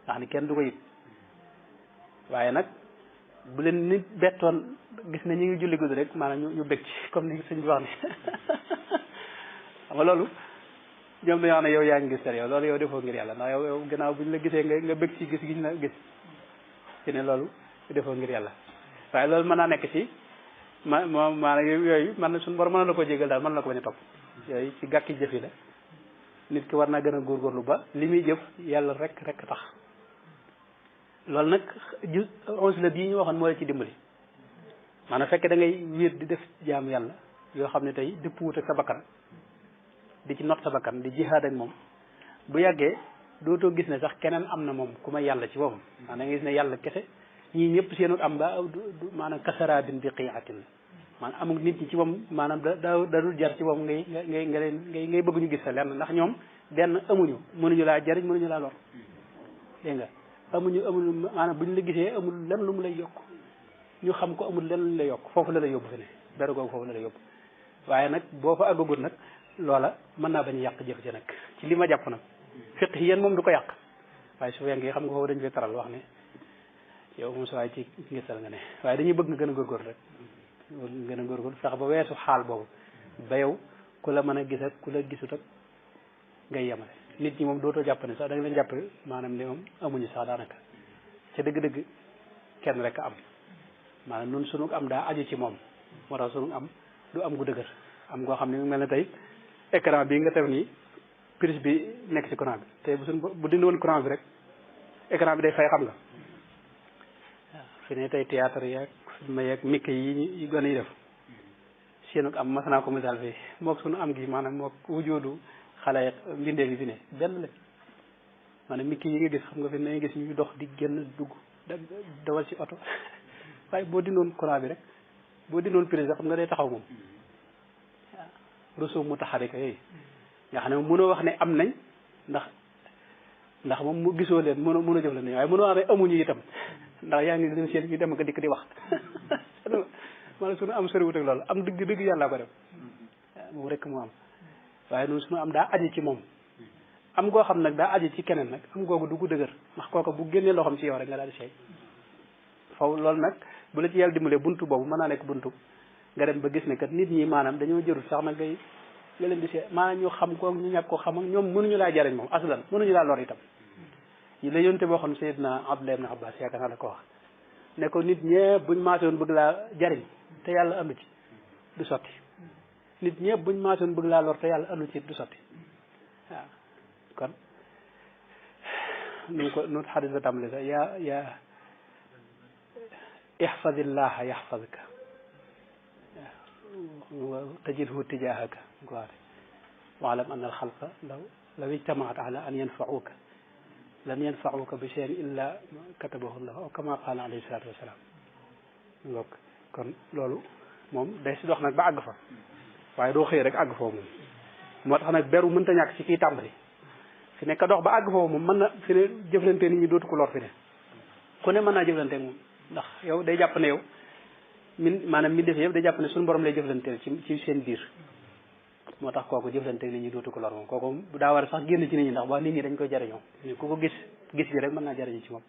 nga xam ne kenn du ko yëg waaye nag bu leen nit bettoon gis ne ñu ngi julli guddi rek maanaam ñu bég ci comme ni sëñ bi wax ni xam nga loolu ñoom dañoo xam ne yow yaa ngi gis ter yow loolu yow defoo ngir yàlla ndax yow gannaaw bu ñu la gisee nga bég ci gis gi ñu la gis ci ne loolu defoo ngir yàlla waaye loolu mën naa nekk ci maanaam yooyu man suñu borom mën na ko jégal daal mën na ko bañ a topp yooyu ci gàkki jëf yi la nit ki war naa gën a góorgóorlu ba li muy jëf yàlla rek tax loolu nag onze la bii ñu waxoon moo la ci dimbali maanaam fekkee da ngay wéet di def jaamu yàlla yoo xam ne tey dëpp wut ak sa bakkan di ci not sa bakkan di jihaad ak moom bu yàggee dootoo gis ne sax keneen am na moom ku may yàlla ci boppam maanaam da nga gis ne yàlla kese ñii ñëpp seenu am ba maanaam kasaraabin bi qiiatin la maanaam amul nit ñi ci moom maanaam dadul jar ci moom ngay bëgg ñu gis sa lenn ndax ñoom benn amuñu mënuñu laa jariñ mënuñu laa lor dégg nga amul maanaam buñ la gisee amul lenn lu mu lay yokk ñu xam ko amul lenn lu lay yokk foofu la lay yóbbu fi ne beru googu foofu la lay yóbbu waaye nag boo fa àggagut nag loola mën naa bañ a yàq jëf ci nag ci li ma jàpp nag fiq yi yéen moom du ko yàq waaye su fekkee xam nga foofu dañu fay taral wax ne yow moom su waaye ci ngisal nga ne waaye dañuy bëgg nga gën a góorgóorlu rek gën a góorgóorlu fex ba weesu xaal boobu ba yow ku la mën a gis ak ku la gisut ak ngay yemale nit ñi moom dootoo jàpp ne sax da nga leen jàpp maanaam li moom amuñu sax daanaka ca dëgg-dëgg kenn rek am maanaam nun sunu am daa aju ci moom moo tax sunu am du am gu dëgër am goo xam ne mu mel ne tey écran bii nga tef nii prise bi nekk ci courant bi tey bu dindi woon courant bi rek écran bi day fay xam nga waaw fi ne tey théâtre yeeg film yeeg micc yi gën yi def seenu am mas naa ko misaal fii mook sunu am gi maanaam mook wujoodu xale mbindee bi fi ne benn la maanaam micc yi nga gis xam nga fi ne gis ñu dox di génn dugg dawal ci oto waaye boo dindoon courant bi rek boo dindoon prise xam nga day taxaw moom waaw ressource mu taxarika yooyu nga xam ne moom mënoo wax ne am nañ ndax moom mu gisoo leen mënoo jëf la ne waaye mënoo wax ne amuñu itam ndax yaa ngi leen seen ñu dem ak dikk di wax maanaam suñu am soriwut ak loolu am dëgg yàllaa ko def waaw moom rek moo am waaye noonu suñu am daa aji ci moom am goo xam nag daa aji ci keneen nag am googu du ko dëgër ndax kooka bu génnee loo xam ci yow rek nga daal di seey faw loolu nag bu la ci yàlla dimbalee buntu boobu mën naa nekk buntu nga dem ba gis ne kat nit ñi maanaam dañoo jërul sax nag nga leen di seet maanaam ñu xam ko ñu ñàkk ko xam ak ñoom mënuñu laa jariñ moom aslan mënuñu laa lor itam yi la yonte boo xam Seydina Abdullah ibn Abbas yaakaar naa la ko wax ne ko nit ñëpp buñ maasoon bëgg laa jariñ te yàlla andu ci du sotti nit ñëpp buñ maasoon bëgg laa lor te yàlla andu ci du sotti waaw kon nu xadis ba tàmbali sax yaa ihfadillaha yahfadka tajidhu tijahaka ko waxe waalam anna alxalqa law ijtamaat ala an yanfauka lan yanfauka bi cheyin illa katabahu llah aw kama qaala alayhi salatu wasalaam ngok kon loolu moom day si dox nag ba àgg fa waaye doo xëy rek àgg foofu moom moo tax nag beru mënta ñàkk ci kii tàmbali fi ne ka dox ba àgg foofu moom mën na fi ne jëflante nit ñi dootu ko lor fi ne ku ne mën naa jëflante ak moom ndax yow day jàpp ne yow maanaam mi def yëpp day jàpp ne suñu borom lay jëflanteel ci seen biir moo tax kooku jëflante nit ñi dootu ko lor moom kooku daa war a sax génn ci nit ñi ndax waa nit ñi dañ koy jariñoo ku ko gis bi rek mën naa jariñu ci moom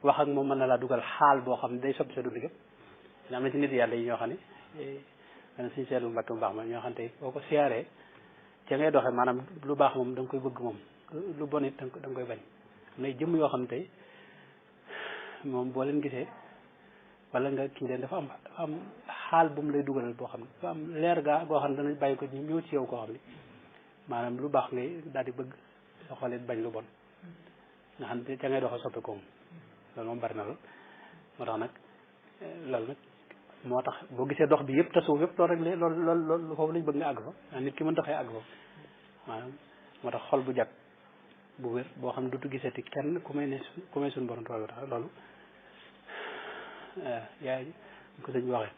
wax ak moom mën na laa dugal xaal boo xam ne day soppi sa dund gépp am na ci nit yàlla yi ñoo xam ne man suñu seetlu mbàkk mu baax ma ñoo xam ne boo ko siyaaree ca ngay doxee maanaam lu baax moom da nga koy bëgg moom lu bon it da nga koy bañ am nay jëmm yoo xam ne tey moom boo leen gisee wala nga kii leen dafa am xaal bu mu lay dugalal boo xam ne dafa am leer gaa goo xam ne dana bàyyi ko ñu ñëw ci yow koo xam ne maanaam lu baax ngay daal di bëgg sa xoolee bañ lu bon nga xam ne ca ngay doxa soppi ko moom loolu moom bari na lool moo tax nag loolu nag moo tax boo gisee dox bi yëpp tasawuf yëpp loolu rek loolu foofu lañ bëgg nga àgg fa nit ki mën taxee àgg fa maanaam moo tax xol bu jag bu wér boo xam ne dutu gisati kenn ku may suñu borom tool tax loolu yaay ñu ko sëñ bi waxee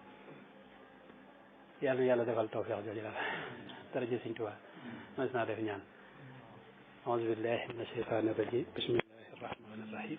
yàlla na yàlla defal tawfiq jooju la dara jë sëñ Tuubaa mas naa def ñaan auzu billahi mina shaytaani rajim bismillahi rahmani rahim